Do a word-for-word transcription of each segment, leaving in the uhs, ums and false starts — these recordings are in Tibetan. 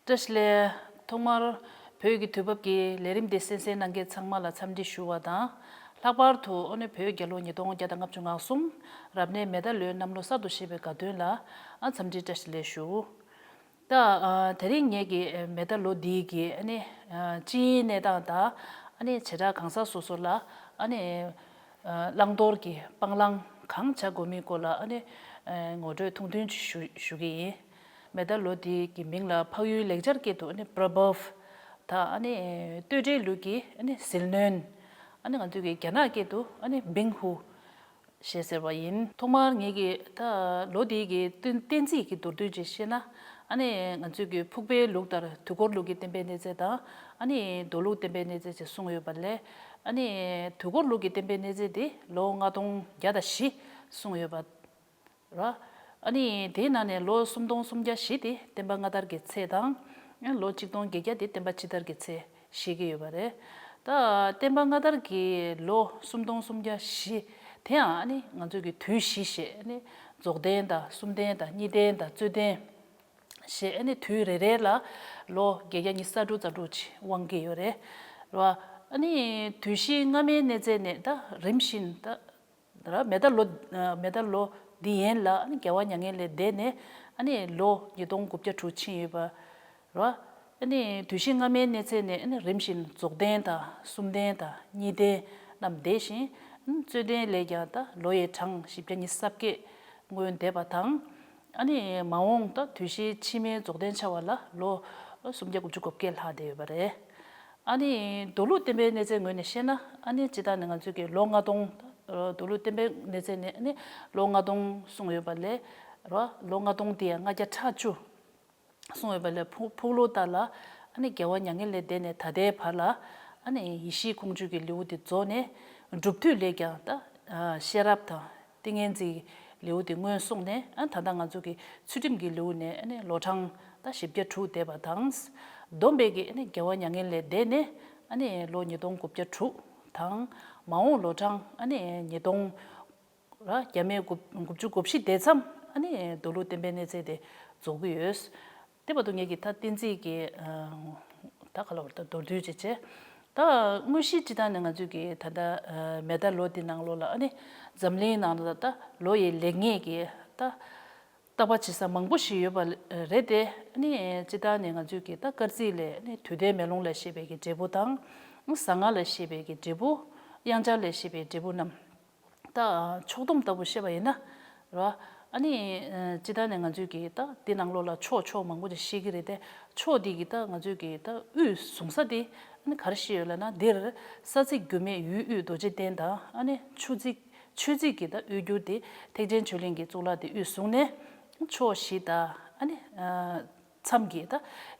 བཀྲ་ཤིས་བདེ་ལེགས། ཐོག་མར་བོད་ཀྱི་དུས་བབ་ཀྱི་ལས་རིམ་འདི་གསན་གཟིགས་གནང་མཁན་ཚང་མ་ལ་འཚམས་འདྲི་ཞུ་བ་དང་། ལྷག་པར་དུ་ཨ་ནི་བོད་རྒྱལ་ལོ་ཉིས་སྟོང་བརྒྱ་དང་ལྔ་བཅུ་ང་གསུམ་རབ་གནས་མེ་ད་ལོའི་གནམ་ལོ་གསར་དུ་བཞད་པའི་དགའ་སྟོན་ལ་ཨ་འཚམས་འདྲི་བཀྲ་ཤིས་བདེ་ལེགས་ཞུ། ད་ཨ་དེ་རིང་ངེད་ཀྱི་ཨ་མེ་ད་ལོ་འདིའི་གི་ཨ་ནི་ཨ་སྤྱིའི་གནས་སྟངས་དང་། ཨ་ནི་བྱེ་བྲག་གང་ས་སོ་སོ་ལ་ཨ་ནི་ཨ་བླང་དོར་གྱི་སྤང་བླང་གང་བྱ་དགོས་མིན་སྐོར་ལ་ཨ་ནི་ཨ་ངོ་སྤྲོད་ཐུང་ཐུང་ཅིག་ཞུ་ཞུ་གི་ཡིན། མེ་ད་ལོ་འདི་གི་མིང་ལ་འཕགས་ཡུལ་ལེགས་སྦྱར་སྐད་དུ་ཨ་ནི་པྲ་བྷ་བྷ་དང་། ཨ་ནི་སྟོད་འགྲེལ་ལུགས་ཀྱི་ཨ་ནི་ཟིལ་གནོན། ཨ་ནི་ང་ཚོའི་གི་རྒྱ་ནག་སྐད་དུ་ཨ་ནི་བིང་ཧུ་ཞེས་ཟེར་བ་ཡིན། ཐོག་མར་ངེད་ཀྱིས་ད་ལོ་འདིའི་གི་བསྟན་བསྟན་རྩིས་ཀྱི་མདོར་བསྡུས་ཅིག་བཤད་ན། ཨ་ནི་ང་ཚོའི་གི་ཕུག་པའི་ལུགས་ལྟར་དུས་འཁོར་ལུགས་ཀྱི་བསྟན་པའི་གནས་ཚད་དང་། ཨ་ནི་མདོ་ལུགས་བསྟན་པའི་གནས་ཚད་ཅེས་གསུངས་ཡོད་པ་ལས། ཨ་ནི་དུས་འཁོར་ལུགས་ཀྱི་བསྟན་པའི་གནས་ཚད་དེ་ལོ་ལྔ་སྟོང་བརྒྱ་དང་བཞི་གསུངས་ཡོད་པ་རེད། ཨ་ནི་དེའི་ནང་ནས་ལོ་སུམ་སྟོང་སུམ་བརྒྱ་བཞི་དེ་སྟོན་པ་སྔ་དར་གྱི་ཚེ་དང་། ལོ་གཅིག་སྟོང་བརྒྱད་བརྒྱ་དེ་སྟོན་པ་ཕྱི་དར་གྱི་ཚེ་བཞེད་ཀྱི་ཡོད་པ་རེད། ད་སྟོན་པ་སྔ་དར་གྱི་ལོ་སུམ་སྟོང་སུམ་བརྒྱ་བཞི་དེའང་ཨ་ནི་ང་ཚོ་གི་དུས་བཞི་ཞེས། ཨ་ནི་རྫོགས་ལྡན་དང་གསུམ་ལྡན་དང་གཉིས་ལྡན་དང་རྩོད་ལྡན་ཞེས། ཨ་ནི་དུས་རེ་རེ་ལ་ལོ་བརྒྱད་བརྒྱ་ཉི་ཤུ་རྩ་དྲུག་རྩ་དྲུག་ཅིག་དབང་གི་ཡོད་རེད། རེད་བ། ཨ་ནི་དུས་བཞི་སྔ་མའི་གནས་ཚད་ནས་ད་རིམ་བཞིན་ད། ར་མེ་ད་ལོ། མེ་ད་ལོ་འདི་ཡན་ལ་ཨ་ནི་རྒྱལ་བ་མྱ་ངན་ལས་འདས་ནས་ཨ་ནི་ལོ་ཉིས་སྟོང་དགུ་བརྒྱ་དྲུག་ཕྱིན་ཡོད་པ་རེད་བ། ཨ་ནི་དུས་བཞི་སྔ་མའི་གནས་ཚད་ནས་ཨ་ནི་རིམ་བཞིན་རྫོགས་ལྡན་དང་གསུམ་ལྡན་དང་གཉིས་ལྡན་རྣམས་འདས་ཤིང་། ཨ་ནི་རྩོད་ལྡན་ལས་ཀྱང་ད་ལོ་ཡི་གྲངས་བཞི་བརྒྱ་ཉི་ཤུ་རྩ་བརྒྱད་སྔོན་འདས་པ་དང་། ཨ་ནི་མ་འོངས་ད་དུས་བཞི་ཕྱི་མའི་རྫོགས་ལྡན་འཆར་བ་ལ་ལོ་སུམ་བརྒྱ་དགུ་བཅུ་གོ་བརྒྱད་ལྷག་བསྡད་ཡོད་པ་རེད། ཨ་ནི་མདོ་ལུགས་བསྟན་པའི་གནས་ཚད་ངོས་ནས་བཤད་ན། ཨ་ནི་སྤྱིར་བཏང་ནས་ང་ཚོས་ཀྱི་ལོ་ལྔ་སྟོང་། མདོ་ལུགས་བསྟན་པའི་གནས་ཚད་ནས་ཨ་ནི་ལོ་ལྔ་སྟོང་གསུངས་ཡོད་པ་ལས། ར་ལོ་ལྔ་སྟོང་དེ་ཡང་ལྔ་བརྒྱ་ཕྲག་བཅུ་གསུངས་ཡོད་པ་ལས། ཕུག་ཕུག་ལོ་ལྟར་ལ་ཨ་ནི་རྒྱལ་བ་མྱ་ངན་ལས་འདས་ནས་ད་ལྟའི་བར་ལ་ཨ་ནི་ཡེ་ཤེས་ཀོང་ཇོ་གི་ལེའུ་དེ་རྫོགས་ནས། སྒྲུབ་མཐུ་ལས་ཀྱང་ད་ཤེས་རབ་དང་། ཏིང་ངེ་འཛིན་ལེའུ་དེ་སྔོན་སོང་ནས། ཨ་ད་ལྟ་ང་ཚོ་གི་ཚུལ་ཁྲིམས་ཀྱི་ལེའུ་ནས་ཨ་ནི་ལོ་གྲངས་ད་བཞི་བརྒྱ་དྲུག་འདས་པ་དང་། བསྡོམས་པས་ཀྱི་ཨ་ནི་རྒྱལ་བ་མྱ་ངན་ལས་འདས་ནས་ཨ་ནི་ལོ་ཉིས་སྟོང་དགུ་བརྒྱ་དྲུག་དང་། མ་འོངས་ལོ་གྲངས་ཨ་ནི་ཉིས་སྟོང་ར་བརྒྱ་མེད་དགུ་དགུ་བཅུ་གོ་བཞི་འདས་མཚམས་ཨ་ནི་མདོ་ལུགས་བསྟན་པའི་གནས་ཚད་དེ་རྫོགས་ཀྱི་ཡོད། དེ་བར་དུ་ངེད་ཀྱིས་ད་བསྟན་རྩིས་ཀྱི་ཨ་ད་ག་ལ་བར་ད་མདོར་བསྡུས་ཅིག་བྱས། ད་དངོས་གཞི་སྤྱིར་བཏང་ནས་ང་ཚོས་ཀྱི་ད་ལྟ་ཨ་མེ་ད་ལོ་འདི་ནང་ལོགས་ལ་ཨ་ནི་འཛམ་གླིང་ནང་ལ་ད་ལོ་ཡི་ལེགས་ཉེས་ཀྱི་ད་བརྟག་པ་བྱེད་ས་མང་པོ་ཞིག་ཡོད་པ་རེད་དེ། ཨ་ནི་སྤྱིར་བཏང་ནས་ང་ཚོས་ཀྱི་ད་སྐར་རྩིས་ལས་ཨ་ནི་དུས་མཐའི་མེ་ལོང་ལ་བཤད་པའི་གི་འབྲས་བུ་དང་། གཟའ་ལྔ་ལ་བཤད་པའི་གི་འབྲས་བུ། དབྱངས་འཆར་ལ་བཤད་པའི་འབྲས་བུ་རྣམས། ད་ཕྱོགས་བསྡོམས་ལྟ་བུ་བཤད་པ་ཡིན་ན། ར། ཨ་ནི་ཨ་སྤྱིར་བཏང་ནས་ང་ཚོས་ཀྱི་ད་འདི་ནང་ལོགས་ལ་ཕྱོགས་ཕྱོགས་མང་པོ་ཅིག་བཤད་ཀྱི་རེད་དེ། ཕྱོགས་འདི་གི་ད་ང་ཚོས་ཀྱི་ད་དབུས་བཟུང་ས་དེ་ཨ་ནི་ག་རེ་བཤད་ཡོད་ལབ་ན། འདིར་ས་ཚིགས་རྒྱུད་སྨད་ཡུལ་དབུས་རྡོ་རྗེ་གདན་དང་། ཨ་ནི་ཆུ་ཚིགས་ཆོས་ཚིགས་ཀྱི་ད་དབུས་འགྱུར་དེ་ཐེག་ཆེན་ཆོས་གླིང་གི་གཙུག་ལག་དེ་དབུས་བཟུང་ནས། ཕྱོགས་བཞི་དང་ཨ་ནི་ཨ་མཚམས་ཀྱི་ད་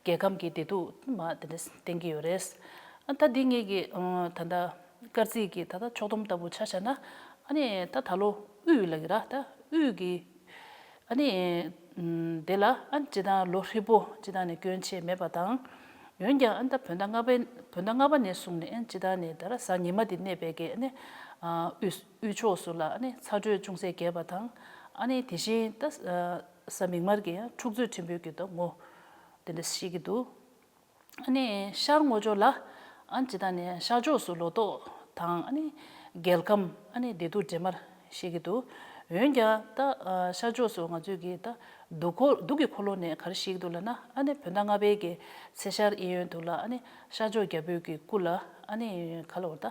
རྒྱལ་ཁམས་ཀྱི་བདེ་སྡུག་མ་དེ་འདྲ་བསྟན་གྱི་ཡོད་རེད། ཨ་ད་འདི་ངེད་ཀྱི་ཨ་ད་ལྟ་སྐར་རྩིས་ཀྱི་ད་ལྟ་ཕྱོགས་བསྡོམས་ལྟ་བུ་ཆ་བཞག་ན། ཨ་ནི་ད་ད་ལོ་དབུས་ལ་གི་ར་ད་དབུས་ཀྱི་ཨ་ནི་ཨ་དེ་ལ་ཨ་སྤྱིར་བཏང་ལོ་ཧྲིལ་པོ་སྤྱིར་བཏང་ནས་སྐྱོན་ཆེ་མེད་པ་དང་། འོན་ཀྱང་ཨ་ད་བོད་ཟླ་ལྔ་པའི་བོད་ཟླ་ལྔ་པ་ནས་བཟུང་ནས་ཨ་སྤྱིར་བཏང་ནས་ད་ར་གཟའ་ཉི་མ་དེ་གནས་པའི་གི་ཨ་ནི་ཨ་དབུས་དབུས་ཕྱོགས་སུ་ལ་ཨ་ནི་ཚ་དྲོད་ཅུང་ཟད་རྒྱས་པ་དང་། ཨ་ནི་དེ་བཞིན་ད་ཨ་གཟའ་མིག་དམར་གྱི་འཁྲུག་རྩོད་ཕྲན་བུ་གི་ད་ངོ་དེ་འདྲ་ཤེས་ཀྱི་འདུག་ཨ་ནི་ཤར་ངོས་ཕྱོགས་ལ་ཨ་སྤྱིར་བཏང་ནས་ཤར་ཕྱོགས་སུ་ལོ་ཏོག་དང་། ཨ་ནི་རྒྱལ་ཁམས། ཨ་ནི་བདེ་སྡུག་འདྲེས་མར་ཤེས་ཀྱི་འདུག་འོན་ཀྱང་ད་ཨ་ཤར་ཕྱོགས་སུ་ང་ཚོས་ཀྱི་ད་གདུགས་འཁོར་གདུགས་ཀྱི་འཁོར་ལོ་ནས་ག་རེ་ཤེས་ཀྱི་འདུག་ལབ་ན། ཨ་ནི་བོད་ཟླ་ལྔ་པའི་གི་ཚེས་ཤར་གཡས་གཡོན་དུ་ལ་ཨ་ནི་ཤར་ཕྱོགས་རྒྱལ་པོའི་གི་སྐུ་ལ་ཨ་ནི་ག་ལབ་དགོས་རེད། ད་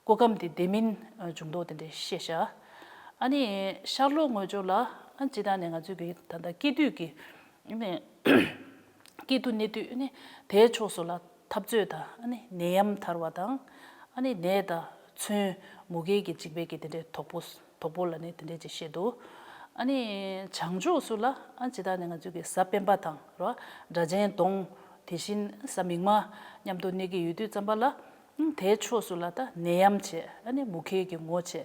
སྐུ་ཁམས་དེ་བདེ་མིན་འབྱུང་མདོག་དེ་འདྲ་ཤེས་ཤག་ཨ་ནི་ཤར་ལྷོ་ངོས་ཕྱོགས་ལ་ཨ་སྤྱིར་བཏང་ནས་ང་ཚོས་ཀྱི་ད་ལྟ་སྐྱེ་དུས་ཀྱི་ཨ་ནི་སྐྱེ་དུས་གནས་དུས་ཨ་ནི་དེའི་ཕྱོགས་སུ་ལ་འཐབ་རྩོད་དང་། ཨ་ནི་ནད་ཡམས་དར་བ་དང་། ཨ་ནི་ནད་དང་མཚོན་མུ་གེ་གི་འཇིགས་པའི་གི་དེ་འདྲའི་དོག་པོ་དོག་པོ་ལ་ནི་དེ་འདྲའི་ཅིག་བཤད་འདུག་ཨ་ནི་བྱང་ཕྱོགས་སུ་ལ་ཨ་སྤྱིར་བཏང་ནས་ང་ཚོས་ཀྱི་གཟའ་སྤེན་པ་དང་ར་སྒྲ་གཅན་གདོང་། དེ་བཞིན་གཟའ་མིག་དམར་མཉམ་དུ་གནས་ཀྱི་ཡོད་དུས་ཙམ་པ་ལ། ཨང་། དེའི་ཕྱོགས་སུ་ལ་ད་ནད་ཡམས་བྱས། ཨ་ནི་མུ་གེ་གི་ངོ་བྱས།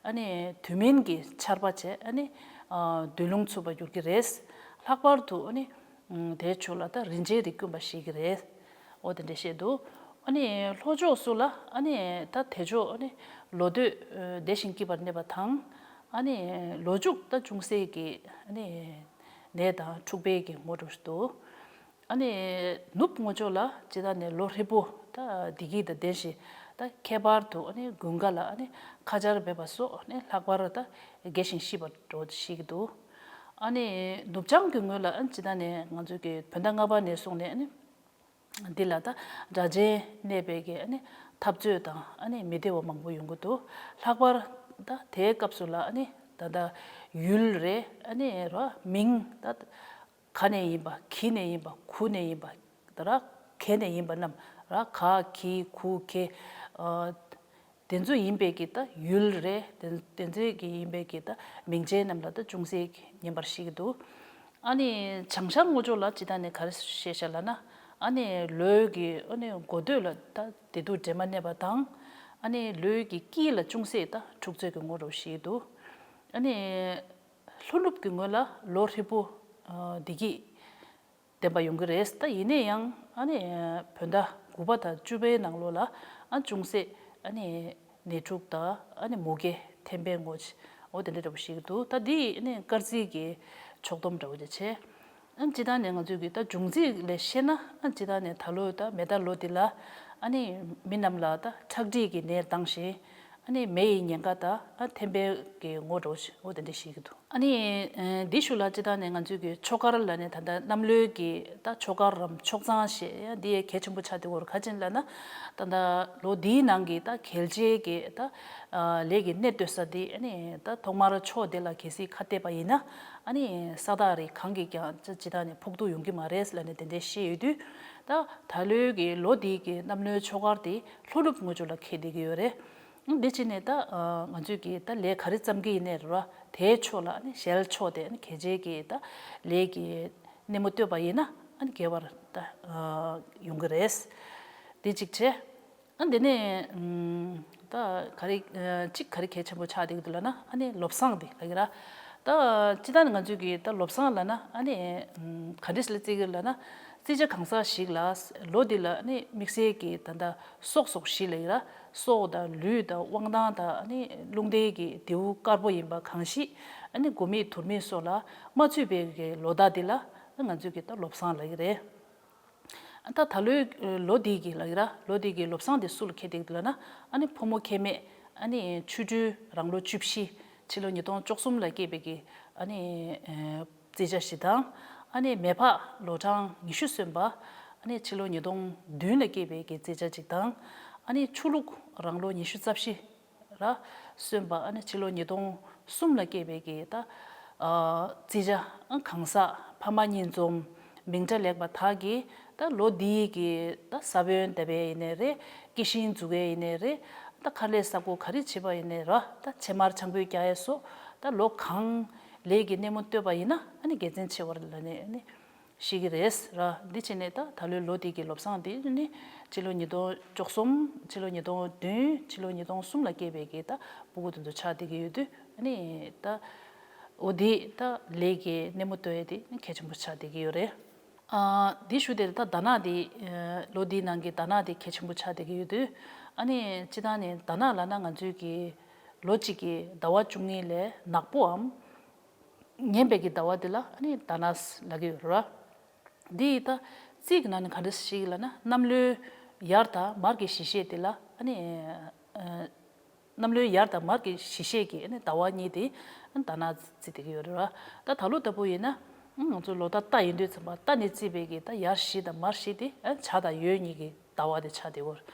ཨ་ནི་དུས་མིན་གྱི་ཆར་པ་བྱས། ཨ་ནི་ཨ་སྡོད་ལུང་འཚུབ་པ་འགྱུར་གྱི་རེད། ལྷག་པར་དུ་ཨ་ནི་ཨང་། དེའི་ཕྱོགས་ལ་ད་རིན་ཆེན་རིགས་དཀོན་པ་བཞེས་ཀྱི་རེད། འོ་དེ་འདྲ་བཤད་འདུག་ཨ་ནི་ལྷོ་ཕྱོགས་སུ་ལ་ཨ་ནི་ད་དེ་ཕྱོགས་ཨ་ནི་ལོ་སྟོད་ཨ་བདེ་ཞིང་སྐྱིད་པར་གནས་པ་དང་། ཨ་ནི་ལོ་མཇུག་ད་ཅུང་ཟད་ཀྱི་ཨ་ནི་ནད་དང་འཁྲུག་པའི་གི་ངོ་འདྲ་ཞིག་འདུག་ཨ་ནི་ནུབ་ངོས་ཕྱོགས་ལ་སྤྱིར་བཏང་ནས་ལོ་ཧྲིལ་པོ་ད་བདེ་སྐྱིད་དང་ལྡན་ཞིང་། ད་ཁྱད་པར་དུ་ཨ་ནི་དགུན་ཁ་ལ་ཨ་ནི་ཁ་ཆར་འབེབས་པ་སོགས་ཨ་ནི་ལྷག་པར་ད་དགེ་ཞིང་ཤིས་པ་འདྲ་བོ་ཞིག་འདུག་ཨ་ནི་ནུབ་བྱང་གི་ངོས་ལ་ཨ་ནི་སྤྱིར་བཏང་ནས་ང་ཚོའི་གི་བོད་ཟླ་ལྔ་པ་ནས་བཟུང་ནས་ཨ་ནི་འདི་ལ་ད་སྒྲ་གཅན་གནས་པའི་གི་ཨ་ནི་འཐབ་རྩོད་དང་ཨ་ནི་མི་བདེ་བ་མང་པོ་ཡོང་གི་འདུག་ལྷག་པར་ད་དེའི་སྐབས་སུ་ལ་ཨ་ནི་ད་ད་ཡུལ་རེད། ཨ་ནི་ར་མིང་ད་ག་ནས་ཡིན་པ། གྱི་ནས་ཡིན་པ། གུ་ནས་ཡིན་པ། ད་ར་གེ་ནས་ཡིན་པ་རྣམས་ར་ག་གི་གུ་གེ། ཨ་དེ་ཚོ་ཡིན་པའི་གི་ད་ཡུལ་རེད། དེ་དེ་ཚོའི་གི་ཡིན་པའི་གི་ད་མིང་ཅན་རྣམས་ལ་ད་ཅུང་ཟད་ཉན་པར་བཤད་ཀྱི་འདུག་ཨ་ནི་བྱང་ཤར་ངོས་ཕྱོགས་ལ་སྤྱིར་བཏང་ནས་ག་རེ་བཤད་ཤག་ལབ་ན། ཨ་ནི་ལོའི་གི་ཨ་ནི་འགོ་སྟོད་ལ་ད་བདེ་སྡུག་འདྲེས་མ་གནས་པ་དང་། ཨ་ནི་ལོའི་གི་དཀྱིལ་ལ་ཅུང་ཟད་ད་འཁྲུག་རྩོད་ཀྱི་ངོ་འདྲ་བོ་ཞིག་འདུག་ཨ་ནི་ལྷོ་ནུབ་ཀྱི་ངོས་ལ་ལོ་ཧྲིལ་པོ་ཨ་བདེ་སྐྱིད་ལྡན་པ་ཡོང་གི་རེད། ད་ཡིན་ན་ཡང་ཨ་ནི་བོད་ཟླ་དགུ་པ་དང་བཅུ་པའི་ནང་ལོགས་ལ་ཨ་ཅུང་ཟད་ཨ་ནི་ནད་འཁྲུག་དང་ཨ་ནི་མུ་གེ་ཐེབས་པའི་ངོ་ཅིག་འོ་དེ་འདྲ་འདྲ་པོ་ཞིག་འདུག་ད་འདི་ཨ་ནི་སྐར་རྩིས་ཀྱི་ཕྱོགས་བསྡོམས་འདྲ་པོ་ཅིག་བྱས། ཨ་ནི་སྤྱིར་བཏང་ནས་ང་ཚོས་ཀྱི་ད་འབྱུང་རྩིས་ལས་བཤད་ན། ཨ་ནི་སྤྱིར་བཏང་ནས་ད་ལོ་ད་མེ་རྟ་ལོ་འདི་ལ་ཨ་ནི་མི་རྣམས་ལ་ད་ཁྲག་མཁྲིས་ཀྱི་ནད་ལྡང་ཞིང་། ཨ་ནི་མེ་ཡི་ཉེན་ཁ་ད་ཨ་ཐེབས་པའི་གི་ངོ་འདྲ་པོ་ཞིག་འོ་དེ་འདྲ་ཞིག་གི་འདུག་ཨ་ནི་ཨ་འདི་ཞུ་ལ་སྤྱིར་བཏང་ནས་ང་ཚོས་ཀྱི་ཆོས་སྐར་ལབ་ནས་ད་ལྟ་གནམ་ལོའི་གི་ད་ཆོས་སྐར་རམ་ཆོས་གཙང་ཞེས་ཡང་འདི་ཡང་གལ་ཆེན་པོ་ཆགས་བསྡད་ཡོད་རེད། ག་ཅི་ལབ་ན། ད་ལྟ་ལོ་འདིའི་ནང་གི་ད་གལ་ཆེའི་གི་ད་ཨ་ལས་ཀྱི་གནས་སྡོད་ས་འདི་ཨ་ནི་ད་ཐོག་མར་ཕྱོགས་འདི་ལ་གལ་སྲིད་ཁ་གཏད་པ་ཡིན་ན། ཨ་ནི་ས་ཐག་རིང་གང་གིས་ཀྱང་ཅི་ཅི་ད་ནི་ཕོག་ཐུག་ཡོང་གི་མ་རེད་ལབ་ནས་དེ་འདྲའི་བཤད་ཡོད་དུས། ད་ད་ལོའི་གི་ལོ་འདིའི་གི་གནམ་ལོའི་ཆོས་སྐར་དེ་ལྷོ་ནུབ་ངོས་ཕྱོགས་ལ་འཁེལ་བསྡད་ཀྱི་ཡོད་རེད། འདི་བྱས་ནས་ད་ང་ཚོས་ཀྱི་ད་ལས་ག་རེ་བརྩམ་གྱི་ཡིན་ནའི་རེད་བ། དེའི་ཕྱོགས་ལ་ཨ་ནི་ཞལ་ཕྱོགས་དེ་ཨ་ནི་གལ་ཆེའི་གི་ད་ལས་ཀྱི་སྣེ་མོ་གཏོད་པ་ཡིན་ན་ཨ་ནི་དགེ་བར་ད་ཡོང་གི་རེད། འདི་གཅིག་བྱས། ཨ་འདི་ནས་ཨམ་ད་ག་རེ་ཨ་གཅིག་ག་རེ་གལ་ཆེན་པོ་ཆགས་བསྡད་ཀྱི་འདུག་ལབ་ན། ཨ་ནི་ལོ་བཟང་འདི་ལབ་ཀྱི་ར། ད་སྤྱིར་བཏང་ནི་ང་ཚོས་ཀྱི་ད་ལོ་བཟང་ལབ་ན་ཨ་ནི་ཨམ་ག་འདྲས་ལ་བརྩི་གི་ལབ་ན། བརྩི་བྱ་གང་ཟག་ཞིག་ལ་ལོ་འདི་ལ་ཨ་ནི་དམིགས་བསལ་གྱི་ད་ལྟ་སྲོག་སོགས་བཞི་ལབ་ཀྱི་ར། སྲོག་དང་ལུས་དང་དབང་ཐང་དང་ཨ་ནི་རླུང་རྟའི་གི་རྡེའུ་དཀར་པོ་ཡིན་པ་གང་ཞིག་ཨ་ནི་དགུ་མེད་དུར་མེད་སོགས་ལ་མ་ཚུད་པའི་གི་ལོ་ཟླ་འདི་ལ་ང་ཚོས་ཀྱི་ད་ལོ་བཟང་ལབ་ཀྱི་རེད། ད་ད་ལོའི་ལོ་འདི་གི་ལབ་ཀྱི་ར། ལོ་འདི་གི་ལོ་བཟང་དེ་སུ་ལ་འཁེལ་བསྡད་ཀྱི་འདུག་ལབ་ན། ཨ་ནི་ཕོ་མོ་ཁྱད་མེད། ཨ་ནི་ཆུ་སྦྲུལ་རང་ལོ་བཅུ་བཞི། ཕྱི་ལོ་ཉིས་སྟོང་བཅུ་གསུམ་ལ་སྐྱེས་པའི་གི་ཨ་ནི་ཨེ་བརྩི་བྱ་ཞིག་དང་། ཨ་ནི་མེ་ཕག་ལོ་གྲངས་ཉི་ཤུ་སོན་པ། ཨ་ནི་ཕྱི་ལོ་ཉིས་སྟོང་བདུན་ལ་སྐྱེས་པའི་གི་བརྩི་བྱ་ཅིག་དང་། ཨ་ནི་ཆུ་ལུག་རང་ལོ་ཉི་ཤུ་རྩ་བཞི་ར་སོན་པ། ཨ་ནི་ཕྱི་ལོ་ཉིས་སྟོང་གསུམ་ལ་སྐྱེས་པའི་གི་ད་ཨ་བརྩི་བྱ་གང་ཟག་ཕ་མ་གཉིས་འཛོམས། མིང་གྲགས་ལེགས་པ་དག་གིས་ད་ལོ་འདིའི་གི་ད་ས་བོན་བཏབ་པ་ཡིན་ནའི་རེད། སྐྱེ་ཤིང་འཛུགས་པ་ཡིན་ནའི་རེད། ད་ཁ་ལས་ས་ཁུག་ག་རེ་བྱེད་པ་ཡིན་ནའི་ར། ད་ཕྱེ་མར་ཆང་ཕུད་རྒྱག་ཡས་སོགས་ད་ལོ་གང་ལས་ཀྱི་སྣེ་མོ་གཏོད་པ་ཡིན་ན་ཨ་ནི་དགེ་མཚན་ཆེ་བ་རེད་ལབ་ནས་ཨ་ནི་བཤད་ཀྱི་རེད་ར། འདི་བྱས་ནས་ད་ད་ལོའི་ལོ་འདི་གི་ལོ་བཟང་འདི་ནི་ཕྱི་ལོ་ཉིས་སྟོང་བཅུ་གསུམ། ཕྱི་ལོ་ཉིས་སྟོང་བདུན། ཕྱི་ལོ་ཉིས་སྟོང་གསུམ་ལ་སྐྱེས་པའི་གི་ད་ཕྲུ་གུ་དེ་ཚོ་ཆགས་བསྡད་ཀྱི་ཡོད་དུས་ཨ་ནི་ད་འོ་འདི་ད་ལས་ཀྱི་སྣེ་མོ་གཏོད་ཡས་དེ་ནི་གལ་ཆེན་པོ་ཆགས་བསྡད་ཀྱི་ཡོད་རེད། ཨ་འདི་ཞུ་དེ་ད་དར་ནག་འདི་ཨ་ལོ་འདིའི་ནང་གི་དར་ནག་འདི་གལ་ཆེན་པོ་ཆགས་བསྡད་ཀྱི་ཡོད་དུས། ཨ་ནི་སྤྱིར་བཏང་ནས་དར་ནག་ལབ་ན་ང་ཚོའི་གི་ལོ་གཅིག་གི་ཟླ་བ་བཅུ་གཉིས་ལས་ནག་པོའམ་ངན་པའི་གི་ཟླ་བ་འདི་ལ་ཨ་ནི་དར་ནག་ལབ་ཀྱི་ཡོད་རེད་བ། འདི་ད་རྩིས་ཀྱི་ནང་ནས་ག་འདྲ་ཞིག་ལབ་ན། གནམ་ལོའི་ཡར་དང་མར་གྱི་བཞི་ཤད་འདི་ལ་ཨ་ནི་ཨ་གནམ་ལོའི་ཡར་དང་མར་གྱི་བཞི་ཤད་ཀྱི་ཨ་ནི་ཟླ་བ་གཉིས་དེ་ཨ་ནི་དར་ནག་བརྩི་བསྡད་ཀྱི་ཡོད་རེད་བ། ད་ད་ལོ་ལྟ་བུ་ཡིན་ན་ཨ་ང་ཚོ་ལོ་ཟླ་རྟ་ཡིན་དུས་ཙམ་པ་རྟ་ནས་བརྩིས་པའི་གི་ད་ཡར་བཞི་དང་མར་བཞི་དེ་ཨ་ནི་བྱ་དང་ཡོས་གཉིས་ཀྱི་ཟླ་བ་དེ་ཆགས་བསྡད་ཡོད་རེད།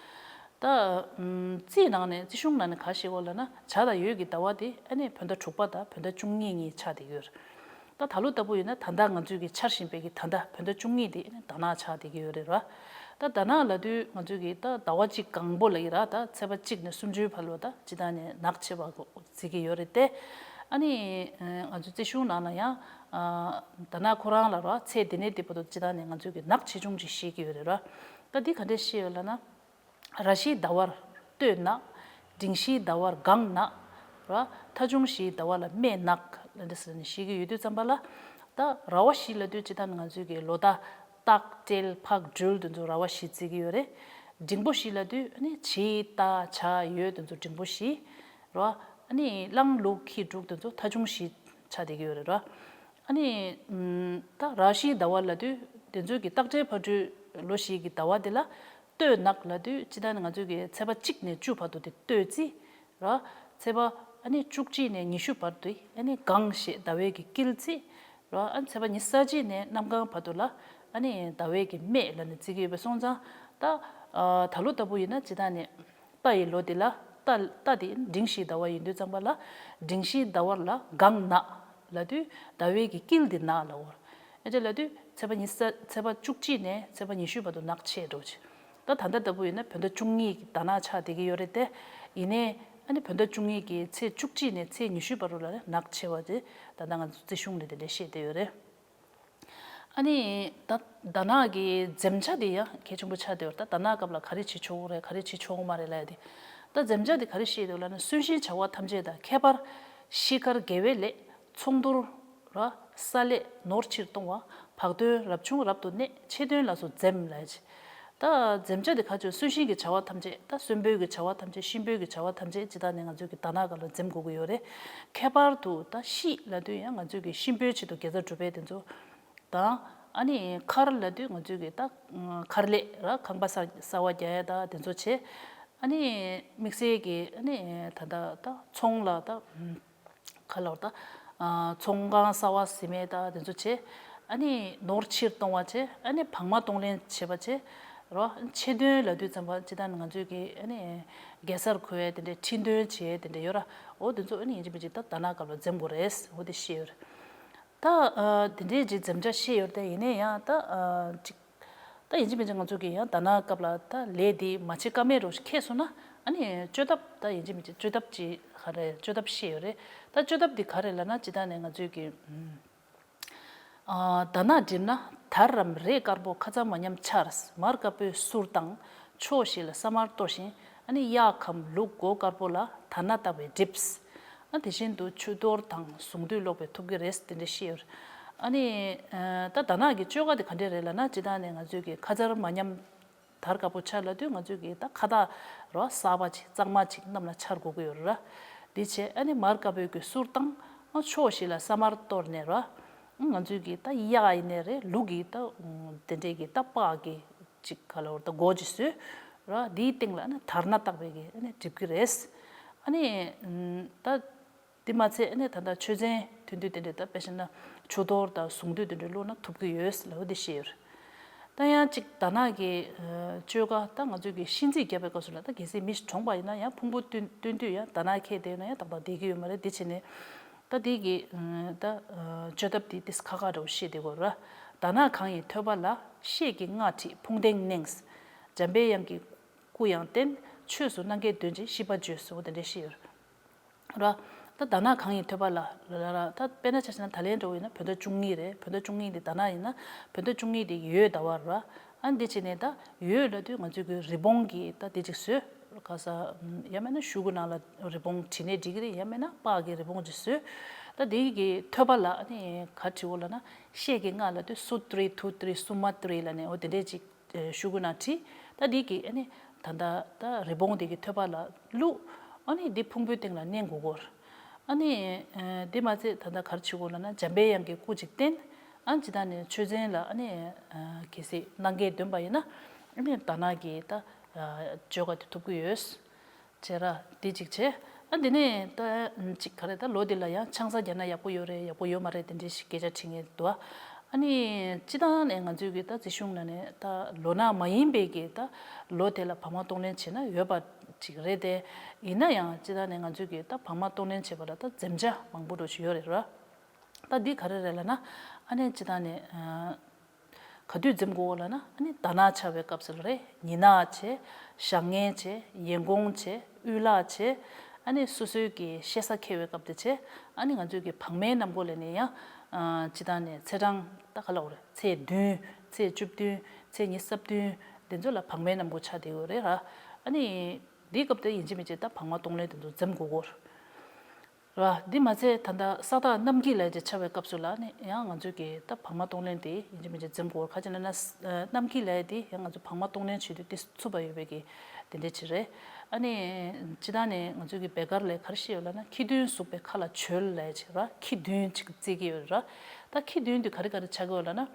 ད་ཨམ་རྩིས་ནང་ནས་རྩིས་གཞུང་ནང་ནས་ག་བཤད་ཡོད་ལབ་ན། བྱ་དང་ཡོས་ཀྱི་ཟླ་བ་དེ་ཨ་ནི་བོད་ཟླ་དྲུག་པ་དང་བོད་ཟླ་བཅུ་གཉིས་གཉིས་ཆགས་བསྡད་ཡོད་རེད། ད་ད་ལོ་ལྟ་བུ་ཡིན་ན་ད་ལྟ་ང་ཚོས་ཀྱི་འཆར་བཞིན་པའི་གི་ད་ལྟ་བོད་ཟླ་བཅུ་གཉིས་དེ་ཨ་ནི་དར་ནག་ཆགས་བསྡད་ཀྱི་ཡོད་རེད་ར། ད་དར་ནག་ལབ་དུས་ང་ཚོས་ཀྱི་ད་ཟླ་བ་གཅིག་གང་པོ་ལབ་ཀྱི་ར། ད་ཚེས་པ་གཅིག་ནས་སུམ་ཅུའི་བར་ལ་ད་སྤྱིར་བཏང་ནས་ནག་ཆེ་བ་བརྩི་གི་ཡོད་རེད་དེ། ཨ་ནི་ང་ཚོའི་རྩིས་གཞུང་ནང་ལ་ཡང་ཨ་དར་ནག་ཁོ་རང་ལ་ར་ཚེས་འདི་ནས་འདི་བར་དུ་སྤྱིར་བཏང་ནས་ང་ཚོས་ཀྱི་ནག་ཆེ་ཆུང་ཅིག་བཤད་ཀྱི་ཡོད་རེད་ར། ད་འདི་ག་འདྲས་བཤད་ཡོད་ལབ་ན། ར་བཞིའི་ཟླ་བར་སྟོད་ནག། འབྲིང་བཞིའི་ཟླ་བར་སྒང་ནག་ར། ཐ་ཆུང་བཞིའི་ཟླ་བ་ལ་སྨད་ནག་ལབ་འདྲ་ཟེར་ནས་བཤད་ཀྱི་ཡོད་དུས་ཙམ་པ་ལ། ད་ར་བ་བཞི་ལབ་དུས་སྤྱིར་བཏང་ང་ཚོའི་གི་ལོ་ཟླ་སྟག་སྤྲེལ་ཕག་སྦྲུལ་དེ་ཚོ་ར་བ་བཞི་བརྩི་གི་ཡོད་རེད། འབྲིང་པོ་བཞི་ལབ་དུས་ནི་བྱི་རྟ་བྱ་ཡོས་དེ་ཚོ་འབྲིང་པོ་བཞི་ར། ཨ་ནི་གླང་ལུག་ཁྱི་འབྲུག་དེ་ཚོ་ཐ་ཆུང་བཞི་ཆགས་བསྡད་ཀྱི་ཡོད་རེད་ར། ཨ་ནི་ཨམ་ད་ར་བཞིའི་ཟླ་བ་ལབ་དུས་ དེ་ཚོའི་གི་སྟག་སྦྲའི་ཕ་སྦྲུལ་ལོ་བཞི་གི་ཟླ་བ་དེ་ལ་སྟོད་ནག་ལབ་དུས་སྤྱིར་བཏང་ནི་ང་ཚོའི་གི་ཚེས་པ་གཅིག་ནས་བཅུ་བར་དུ་དེ་སྟོད་རྩི་ར། ཚེས་པ་ཨ་ནི་བཅུ་གཅིག་ནས་ཉི་ཤུ་བར་དུ་ཨ་ནི་གངས་ཞེས་ཟླ་བའི་གི་དཀྱིལ་རྩི་ར། ཨ་ནི་ཚེས་པ་ཉི་ཤུ་རྩ་གཅིག་ནས་གནམ་གང་བར་དུ་ལ་ཨ་ནི་ཟླ་བའི་གི་སྨད་ལབ་ནས་བརྩི་གི་ཡོད་པའི་སོང་ཙང་། ད་ཨ་ད་ལོ་ལྟ་བུ་ཡིན་ན་སྤྱིར་བཏང་ནི་རྟ་ཡི་ལོ་དེ་ལ་རྟ་རྟ་དེ་འབྲིང་བཞིའི་ཟླ་བ་ཡིན་དུས་ཙམ་པ་ལ་འབྲིང་བཞིའི་ཟླ་བ་ལ་གངས་ནག་ལབ་དུས་ཟླ་བའི་གི་དཀྱིལ་དེ་ནག་ལབ་འོ། ཨེ་ཅེ་ལབ་དུས་ཚེས་པ་ཉི་ཤུ་རྩ་ཚེས་པ་བཅུ་གཅིག་ནས་ཚེས་པ་ཉི་ཤུ་བར་དུ་ནག་ཆེ་འགྲོ་ཆེ། ད་ད་ལྟ་ལྟ་བུ་ཡིན་ན་བོད་ཟླ་བཅུ་གཉིས་ཀྱི་ཟླ་ནག་ཆགས་བསྡད་ཀྱི་ཡོད་རེད་དེ། ཡིན་ནའི་ཨ་ནི་བོད་ཟླ་བཅུ་གཉིས་ཀྱི་ཚེས་བཅུ་གཅིག་ནས་ཚེས་ཉི་ཤུ་བར་དུ་ལ་ནག་ཆེ་བ་དེ་ད་ལྟ་ང་ཚོ་རྩིས་གཞུང་ནས་དེ་འདྲ་བཤད་བསྡད་ཡོད་རེད། ཨ་ནི་ད་ཟླ་ནག་གི་འཛེམ་བྱ་དེ་ཡང་གལ་ཆེན་པོ་ཆགས་བསྡད་ཡོད་རེད། ད་ཟླ་ནག་སྐབས་ལ་ག་རེ་བྱེད་ཆོག་གི་རེད། ག་རེ་བྱེད་ཆོག་གི་མ་རེད་ལབ་ཡ་དེ། ད་འཛེམ་བྱ་དེ་ག་རེ་བཤད་འདུག་ལབ་ན། གསོན་གཤིན་བྱ་བ་ཐམས་ཅད་དང་ཁྱད་པར་ཤི་ཁར་དགེ་བའི་ལས། ཚོང་དུར་ར་ས་ལས་ནོར་ཕྱིར་གཏོང་བ། བག་སྟོན་རབ་བྱུང་རབ་ཏུ་གནས། ཆེ་སྟོན་ལ་སོགས་འཛེམ་ལབ་ཡ་ཅིག་ད་འཛེམ་བྱ་དེ་ག་ཅིག་གསོན་གཤིན་གྱི་བྱ་བ་ཐམས་ཅད། ད་གསོན་པོའི་གི་བྱ་བ་ཐམས་ཅད། གཤིན་པོའི་གི་བྱ་བ་ཐམས་ཅད་སྤྱིར་བཏང་ནས་ང་ཚོའི་གི་ཟླ་ནག་སྐབས་ལ་འཛེམ་དགོས་ཀྱི་ཡོད་རེད། ཁྱད་པར་དུ་ད་ཤི་ལབ་དུས་ཡང་ང་ཚོའི་གི་གཤིན་པོའི་ཆེད་དུ་དགེ་རྩ་སྒྲུབ་པའི་དེ་ཚོ་དང་། ཨ་ནི་ཁར་ལབ་དུས་ང་ཚོའི་གི་ད་ཁར་ལས་ར་ཁང་པ་གསར་གསར་བ་རྒྱག་ཡ་ད་དེ་ཚོ་བྱས། ཨ་ནི་དམིགས་བསལ་གྱི་ཨ་ནི་ད་ད་ད་ཚོང་ལ་ད་ག་ལབ་ད། ཨ་ཚོང་ཁང་གསར་བ་ཟིན་མེད་ད་དེ་ཚོ་བྱས། ཨ་ནི་ནོར་ཕྱིར་གཏོང་བ་བྱས། ཨ་ནི་བག་མ་གཏོང་ལེན་བྱེད་པ་བྱས་རོ། ཆེ་འདོན་ལབ་དུས་ཙམ་པ་སྤྱིར་བཏང་ང་ཚོའི་གི་ཨ་ནི་རྒྱལ་སར་འཁོད་ཡས་དེ་འདྲའི་ཁྲི་འདོན་བྱེད་ཡས་དེ་འདྲ་ཡོད་ར། འོ་དེ་ཚོ་ཨ་ནི་ཡིན་གཅིག་མིན་གཅིག་ད་ཟླ་ནག་སྐབས་ལ་འཛེམ་དགོས་རེད། འོ་དེ་བཤད་ཡོད་རེད། ད་ཨ་དེ་འདྲའི་ཅིག་འཛེམ་བྱ་བཤད་ཡོད་རེད་དེ། ཡིན་ནའི་ཡང་ད་ཨ་ཅིག་ད་ཡིན་གཅིག་མིན་གཅིག་ང་ཚོ་གིས་ཡང་ཟླ་ནག་སྐབས་ལ་ད་ལས་འདི་མ་བྱེད་ཀ་མེད་རོ་ཁེལ་སོང་ན། ཨ་ནི་བཅོས་ཐབས། ད་ཡིན་གཅིག་མིན་གཅིག་བཅོས་ཐབས་ཅིག་ག་རེ་བཅོས་ཐབས་བཤད་ཡོད་རེད། ད་བཅོས་ཐབས་འདི་ག་རེ་ལབ་ན། སྤྱིར་བཏང་ནས་ང་ཚོའི་གི་ཨ་ཟླ་ནག་འགྲིབ་ན་དར་རམ་རས་དཀར་པོ་ཁ་ཚར་མ་ཉམས་འཕྱར། མར་དཀར་པོས་གསུར་བཏང་། ཕྱོགས་བཞི་ལ་ས་དམར་གཏོར་ཞིང་། ཨ་ནི་གཡག་གམ་ལུག་མགོ་དཀར་པོ་ལ་དར་སྣ་བཏགས་པས་འགྲིབས། ཨ་དེ་བཞིན་དུ་ཆུ་གཏོར་དང་གཟུངས་བསྡུས་ཀློག་པས་ཐུབ་ཀྱི་རེད། དེ་འདྲ་བཤད་ཡོད་རེད། ཨ་ནི་ཨ་ད་ཟླ་ནག་གི་བཅོས་ཁ་དེ་ག་འདྲས་རེད་ལབ་ན། སྤྱིར་བཏང་ནས་ང་ཚོའི་གི་ཁ་ཚར་མ་ཉམས་དར་དཀར་པོ་འཕྱར་ལབ་དུས་ང་ཚོའི་གི་ད་ཁ་བཏགས་རོ་གསར་པ་ཅིག་གཙང་མ་ཅིག་གནམ་ལ་འཕྱར་དགོས་ཀྱི་ཡོད་རེད་ར། དེ་བྱས་ཨ་ནི་མར་དཀར་པོའི་གི་གསུར་བཏང་། ཨ་ཕྱོགས་བཞི་ལ་ས་དམར་གཏོར་ནས་ར། ང་ཚོའི་གི་ད་གཡག་ཡིན་ནའི་རེད། ལུག་གི་ད་དེ་འདྲས་གི་ད་པགས་གི་ཅིག་ག་ལ་བར་ད་སྒོ་ཅིག་བཟོས་ར། དེའི་སྟེང་ལ་ཨ་ནི་དར་སྣ་བཏགས་པའི་གི་ཨ་ནི་འགྲིབ་ཀྱི་རེད། ཨ་ནི་ད་དེ་མ་ཚད་ཨ་ནི་ད་ལྟ་ཆོས་ཚན་ཐོན་དུས་དེ་འདྲས་ད་དཔེ་བཞག་ན་ཆུ་གཏོར་དང་གཟུངས་བསྡུས་དེ་འདྲས་ཀློག་ན་ཐུབ་ཀྱི་ཡོད་ལབ་དེ་བཤད་ཡོད་རེད། ད་ཡང་ཅིག་ཟླ་ནག་གི་ཨ་བཅོས་ཁ་ད་ང་ཚོའི་གི་གཤིན་རྩིས་རྒྱབ་པའི་སྐབས་སུ་ལ། ད་གལ་སྲིད་མི་གྲོངས་པ་ཡིན་ན་ཡང་ཕུང་པོ་བཏོན་བཏོན་དུས་ཡང་ཟླ་ནག་ཁེལ་བསྡད་ན་ཡང་ཏག་ཏག་བསྡད་ཀྱི་ཡོད་མ་རེད། དེ་བྱས་ནས་ད་དེ་གི་ཨ་ད་ཨ་བཅོས་ཐབས་དེ་ཏིས་ཁག་ཁག་འདྲ་བོ་བཤད་བསྡད་ཀྱི་ཡོད་རེད། ཟླ་ནག་གང་ཡིན་ཐོས་པ་ལ། ཤེལ་གྱི་སྔགས་བྲིས་ཕུང་ལྡེང་གནོན། འཇམ་པའི་དབྱངས་ཀྱི་སྐུ་ཡང་བསྟན། ཆོས་སུ་རྣམ་རྒྱལ་འདོན་ཅིང་ཤིས་པ་བརྗོད་ཟེར་བ་དེ་འདྲ་བཤད་ཡོད་རེད། ད་ཟླ་ནག་གང་ཡིན་ཐོས་པ་ལ་ལ་ལ་ད་དཔེར་ན་ཆ་བཞག་ན་ད་ལན་འདྲ་བོ་ཡིན་ན་བོད་ཟླ་བཅུ་གཉིས་རེད། བོད་ཟླ་བཅུ་གཉིས་འདི་ཟླ་ནག་ཡིན་ན་བོད་ཟླ་བཅུ་གཉིས་འདི་ཡོས་ཟླ་བ་རེད། ཨ་འདི་བྱས་ནས་ད་ཡོས་ལབ་དུས་ང་ཚོའི་གི་རི་བོང་གི་ད་འདི་ཅིག་བཟོས། ག་ས་ཡང་མིན་ན་གཞུ་གུ་ནང་ལ་རི་བོང་བྲིས་ནའི་འགྲིག་གི་རེད། ཡང་མིན་ན་པགས་ཀྱི་རི་བོང་ཅིག་བཟོས། ད་འདི་གི་ཐོས་པ་ལ་ཨ་ནི་ག་བྲིས་འོ་ལབ་ན། ཤེལ་གྱི་སྔགས་ལབ་དུས་སུ་ཏྲི་ཐུ་ཏྲི་སུ་མ་ཏྲི་ལབ་ནས་འོ་དེ་འདྲས་ཅིག་ཨེ་གཞུ་གུ་ནང་བྲིས། ད་འདི་གི་ཨ་ནི་ད་ད་ད་རི་བོང་དེ་གི་ཐོད་པ་ལ་བླུགས། ཨ་ནི་འདི་ཕུང་པོའི་སྟེང་ལ་མནན་དགོས་ཀྱི་ཡོད་རེད། ཨ་ནི་ཨེ་འདི་མ་ཚད་ད་ད་ག་རེ་བྱེད་དགོས་ལབ་ན། འཇམ་པའི་དབྱངས་ཀྱི་སྐུ་ཅིག་བསྟན། ཨ་ནི་ཇི་ལྟར་ནས་ཆོས་ཚན་ལ་ཨ་ནི་ཨ་གལ་སྲིད་རྣམ་རྒྱལ་འདོན་པ་ཡིན་ན། ཨ་ནི་ད་ནག་གི་ད་ཨ་བཅོས་ཁ་དེ་ཐུབ་ཀྱི་ཡོད། བྱས་ར་དེ་གཅིག་བྱས། ཨ་འདི་ནས་ད་གཅིག་ག་རེ་ད་ལོ་འདི་ལ་ཡང་ཆང་ས་རྒྱག་ན་ཡག་པོ་ཡོད་རེད། ཡག་པོ་ཡོད་མ་རེད། དེ་འདྲའི་ཞིག་སྐད་ཆ་དྲི་མཁན་འདུག་ཨ་ནི་སྤྱིར་བཏང་ནས་ང་ཚོའི་གི་ད་རྩིས་གཞུང་ནང་ནས་ད་ལོ་ནག་མ་ཡིན་པའི་གི་ད་ལོ་དེ་ལ་བག་མ་གཏོང་ལེན་བྱེད་ན་ཡོད་པ་ཅིག་རེད་དེ། ཡིན་ན་ཡང་སྤྱིར་བཏང་ནས་ང་ཚོའི་གི་ད་བག་མ་གཏོང་ལེན་བྱེད་པ་ལ་ད་འཛེམ་བྱ་མང་པོ་འདྲ་ཞིག་ཡོད་རེད་ར། ད་འདི་ག་རེ་རེད་ལབ་ན། ཨ་ནི་སྤྱིར་བཏང་ནས་ཨ། ག་དུས་འཛེམ་དགོས་ལབ་ན། ཨ་ནི་ཟླ་ནག་འཆར་བའི་སྐབས་སུ་ལ་རེད། ཉི་ནག་བྱས། ཞག་ངན་བྱས། ཡན་གོང་བྱས། དབུལ་ལག་བྱས། ཨ་ནི་སོ་སོའི་གི་ཤེས་ས་འཁེལ་བའི་སྐབས་དེ་བྱས། ཨ་ནི་ང་ཚོའི་གི་བག་མའི་གནམ་སྒོ་ལ་ནི་ཡང་ཨ་སྤྱིར་བཏང་ནས་ཚེས་གྲངས་ད་ག་ལབ་དགོས་རེད། ཚེས་བདུན། ཚེས་བཅུ་བདུན། ཚེས་ཉི་ཤུ་རྩ་བདུན། དེ་ཚོ་ལ་བག་མའི་གནམ་སྒོ་ཆགས་བསྡད་ཡོད་རེད་ར། ཨ་ནི་འདིའི་སྐབས་དེ་ཡིན་གཅིག་མིན་གཅིག་ད་བག་མ་གཏོང་ལེན་དེ་ཚོ་འཛེམ་དགོས་ཀྱི་ཡོད་རེད། ར། འདི་མ་ཚད་ད་ལྟ་ས་བདག་གནམ་སྐྱིད་ལབ་ཡ་ཅིག་འཆར་བའི་སྐབས་སུ་ལ་ནི་ཡང་ང་ཚོས་ཀྱི་ད་བག་མ་གཏོང་ལེན་དེ་ཡིན་གཅིག་མིན་གཅིག་འཛེམ་དགོས། ག་ཅི་ལབ་ན། ཨ་གནམ་སྐྱིད་ལབ་ཡ་དེ་ཡང་ང་ཚོ་བག་མ་གཏོང་ལེན་བྱེད་དུས་དེ་ཚུད་པ་ཡོད་པའི་གི་དེ་འདྲ་ཅིག་རེད། ཨ་ནི་སྤྱིར་བཏང་ནས་ང་ཚོས་ཀྱི་བེ་དཀར་ལ་ག་རེ་བཤད་ཡོད་ལབ་ན། ཁྱི་བདུན་ཟུག་པའི་ཁ་ལ་བྱོལ་ལབ་ཡ་ཅིག་ར། ཁྱི་བདུན་ཅིག་བརྩི་གི་ཡོད་ར། ད་ཁྱི་བདུན་དེ་ག་རེ་ག་རེ་ཆགས་ཀྱི་ཡོད་ལབ་ན།